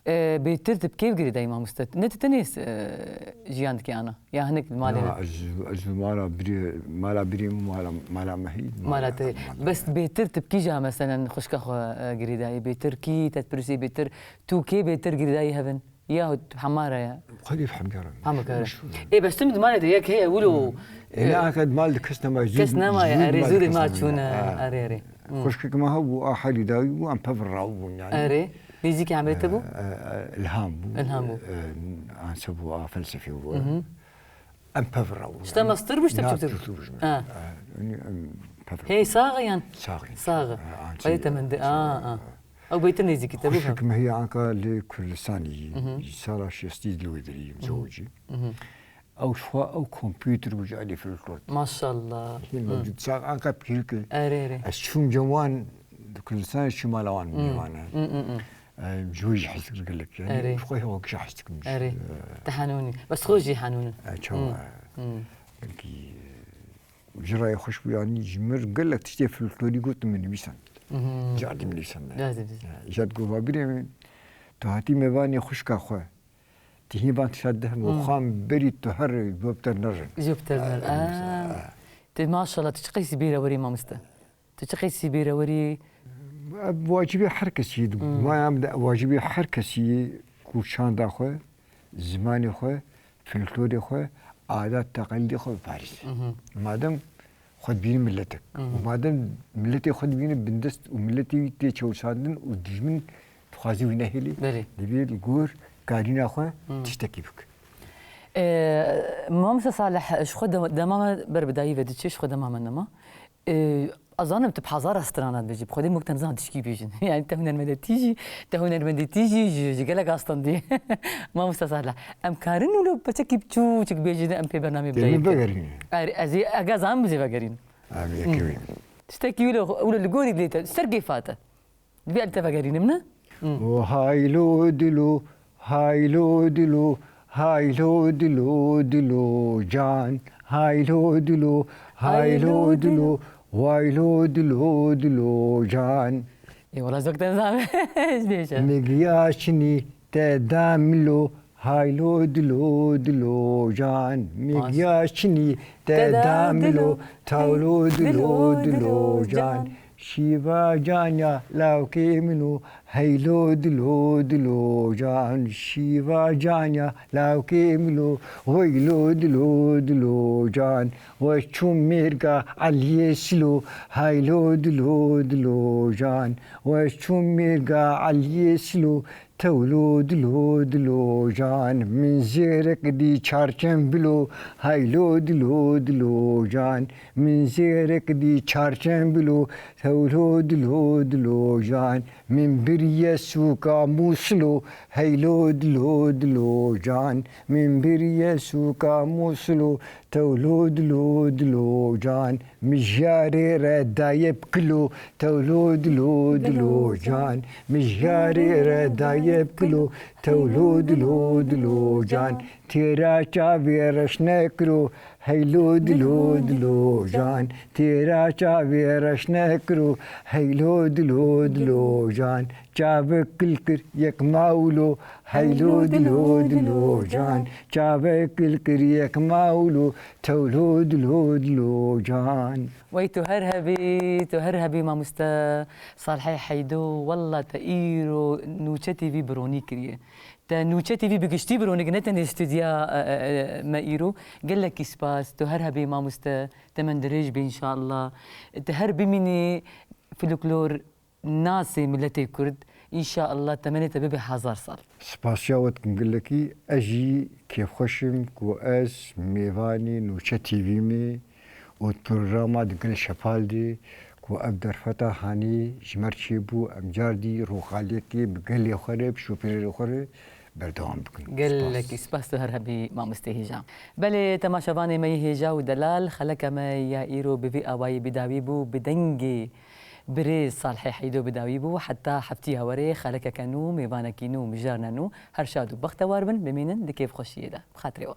E, bêtir tu bi kê girêdayî mamoste? Ne tu tenê, e, jiyan dikî ana? Ya hinek li malê Na, ne? ez, ez mala birî, mala birî, mala, mala mehî, Mala te. Bes bêtir tu bi kîja meselen xwişka xwe, e, girêdayî? Bêtir kî te dipirûsî bêtir? Tu kê bêtir girêdayî hevin? Yahu hema re ye. Xwedî bi hemkar e. Hemkar e. Meşhur e. Ê, bes tu min di malê de yek heye wilo, Ê, ne e, aka di mal de kes nema, kes zû, nema ye, zû erê, di zû mal de de ma kes nema. çûne, Ha. erê, erê. Hmm. Xwişkek me hebû, a herî dawî bû, em pevra bûn yani. Erê. Nêzîkî emrê te bû? E, e, e, Ilham bû. Ilham bû. E, anse bû, a felsefê bû. Mhm. Em pevra bûn. Ji te yani. mestir bû, ji te Na, biçûktir bû? biçûktir bû ji me. Ha. Ha, yani em pevra Hey, bûn. sax e yan? Sax e. Sax e. Ha, anse. Xwedî te min de, Sax a, e. a. Ew bêtir nêzîkî te bû, Xwişik ha. me heye anka li Kurdistanê jî, Mhm. ji sala şêstî li wê derê yî, Mhm. mizewicî. Mhm. Ew ji xwe ew kompûter bû ji alî folklor. Maşallah. Hîn Hı. mewcûd sax anka pîrik e. Erê, erê. Ez çûm cem wan, di Kurdistanê çûm mala wan, Hı. mêvan e. Hı, hı, hı. E, ji wê jî hez dikim gelek. Yani Erê. ji xwe hêwa kişa hez dikim. Erê. E, Te henûnî. Bes xwe jî henûnin. E, çawa? Hı. Hı. Belkî, e, Ji rayê xweş bû, yanî ji mir gelek tiştê folklorî gotin min nivîsand. Mhm. Cardim nivîsand. Cardim nivîsand. Ya, jad gova birê min, tu hatî mêvanê xwişka xwe. Ti hîn van tişta deh Hmm. xan berî tu her jopter nerin. Jopter nerin. Ya, Aa. nivîsand. Tu maşallah, tu çi qeysî bêrewerî mamoste? Tu çi qeysî bêrewerî? Ev wacibê her kesî ye. Hmm. Maya min de wacibê her kesî ye ku çanda xwe, zimanê xwe, folklorê xwe, adat teqelîdê xwe biparêze. Mhm. Madem xwe dibîne miletek, Mhm. û madem miletê xwe dibîne bindest û miletê wî tê çewsandin û dijmin dixwaze wî nehêlê, Belê. divê li gor karîna xwe Mhm. tiştekî bike. Ee, Mamoste Salih, ji xwe de-, dema me ber bi dayî ve diçe, ji xwe dema me nema. Ee, Ez zanim tu bi hezara strana dibêjî. Bi Xwedê mok te nizanim tişkî bêjin. Yani te hunermendê tîjî, te hunermendê tîjî ji, ji gelek astandî. Mamoste Salih. Em karin wilo piçekî biçûçik bêjin em pê bernamê Tê min bidayîn. Vegerîne. Er, ez ê, ege zanim bizê vegerîn. Em yekê wî. Tiştekî wilo, wilo li gorî dilê te, ser kêfa te. Divê em te vegerînim ne? O haylo dilo, haylo dilo, haylo dilo, dilo can. Haylo dilo, haylo dilo, waylo dilo, dilo can. Ê wala zok te nizam. Bêje. Migiya çinî te da milo, haylo dilo, dilo can. Migiya çinî te da milo, tawlo dilo, dilo can. Şîva canya lawkê min o, heylo dilo dilo can. Şîva canya lawkê min o, weylo dilo dilo can. We çûm mêrga Eliyê Silo, heylo dilo dilo can. We çûm mêrga Eliyê Silo, tewlo dilo dilo can. Min zêrek dî çarçem bilo, heylo dilo dilo can. Min zêrek dî çarçem bilo, tewlo dilo dilo can. Min biriye sûka Mûsilo, heylo dilo dilo can. Min biriye sûka Mûsilo, tewlo dilo dilo can. Mijarê re daye bi kilo, tewlo dilo dilo can. Mijarê re daye bi kilo, tewlo dilo dilo can. Têra çavê reş nekiro, heylo dilo dilo can. Têra çavê reş nekiro, heylo dilo dilo can. Çavek kil kir yek mawlo, heylo dilo dilo can. Çavek kil kir yek mawlo, tewlo dilo dilo can. Wey tu her hebî, tu her hebî mamoste Salihê Heydo, wella te îro Nûçe T V bironî kiriye. Te Nûçe T V bi giştî bironik, ne tenê stûdya, e, e, e, me îro. Gelekî spas, tu her hebî mamoste, temen dirêj be înşallah. Tu her bimînî folklor nasê miletê Kurd. Înşallah temenê te bibe hezar sal. Spasiya we dikim gelekî. Ez jî kêfxweş im ku ez mêvanî Nûçe T V me û di programa di Gel Şepal de ku ev derfeta hanê ji me re çêbû, em cardî roxaliyekê bi gelê xwe re, bi şopêrerê xwe re berdewam bikin. Gelekî spas, tu her hebî mamoste hêja. Belê, temaşevanê me yê hêja û delal, xeleke me ya îro bi vî awayî bi dawî bû, bi dengê birêz Salihê Heydo bi dawî bû. Heta heftiya werê xelekeke nû, mêvanekî nû, mijarine nû. Her şad û bextewar bin, bimînin di kêfxweşiyê de. Bi xatirê we.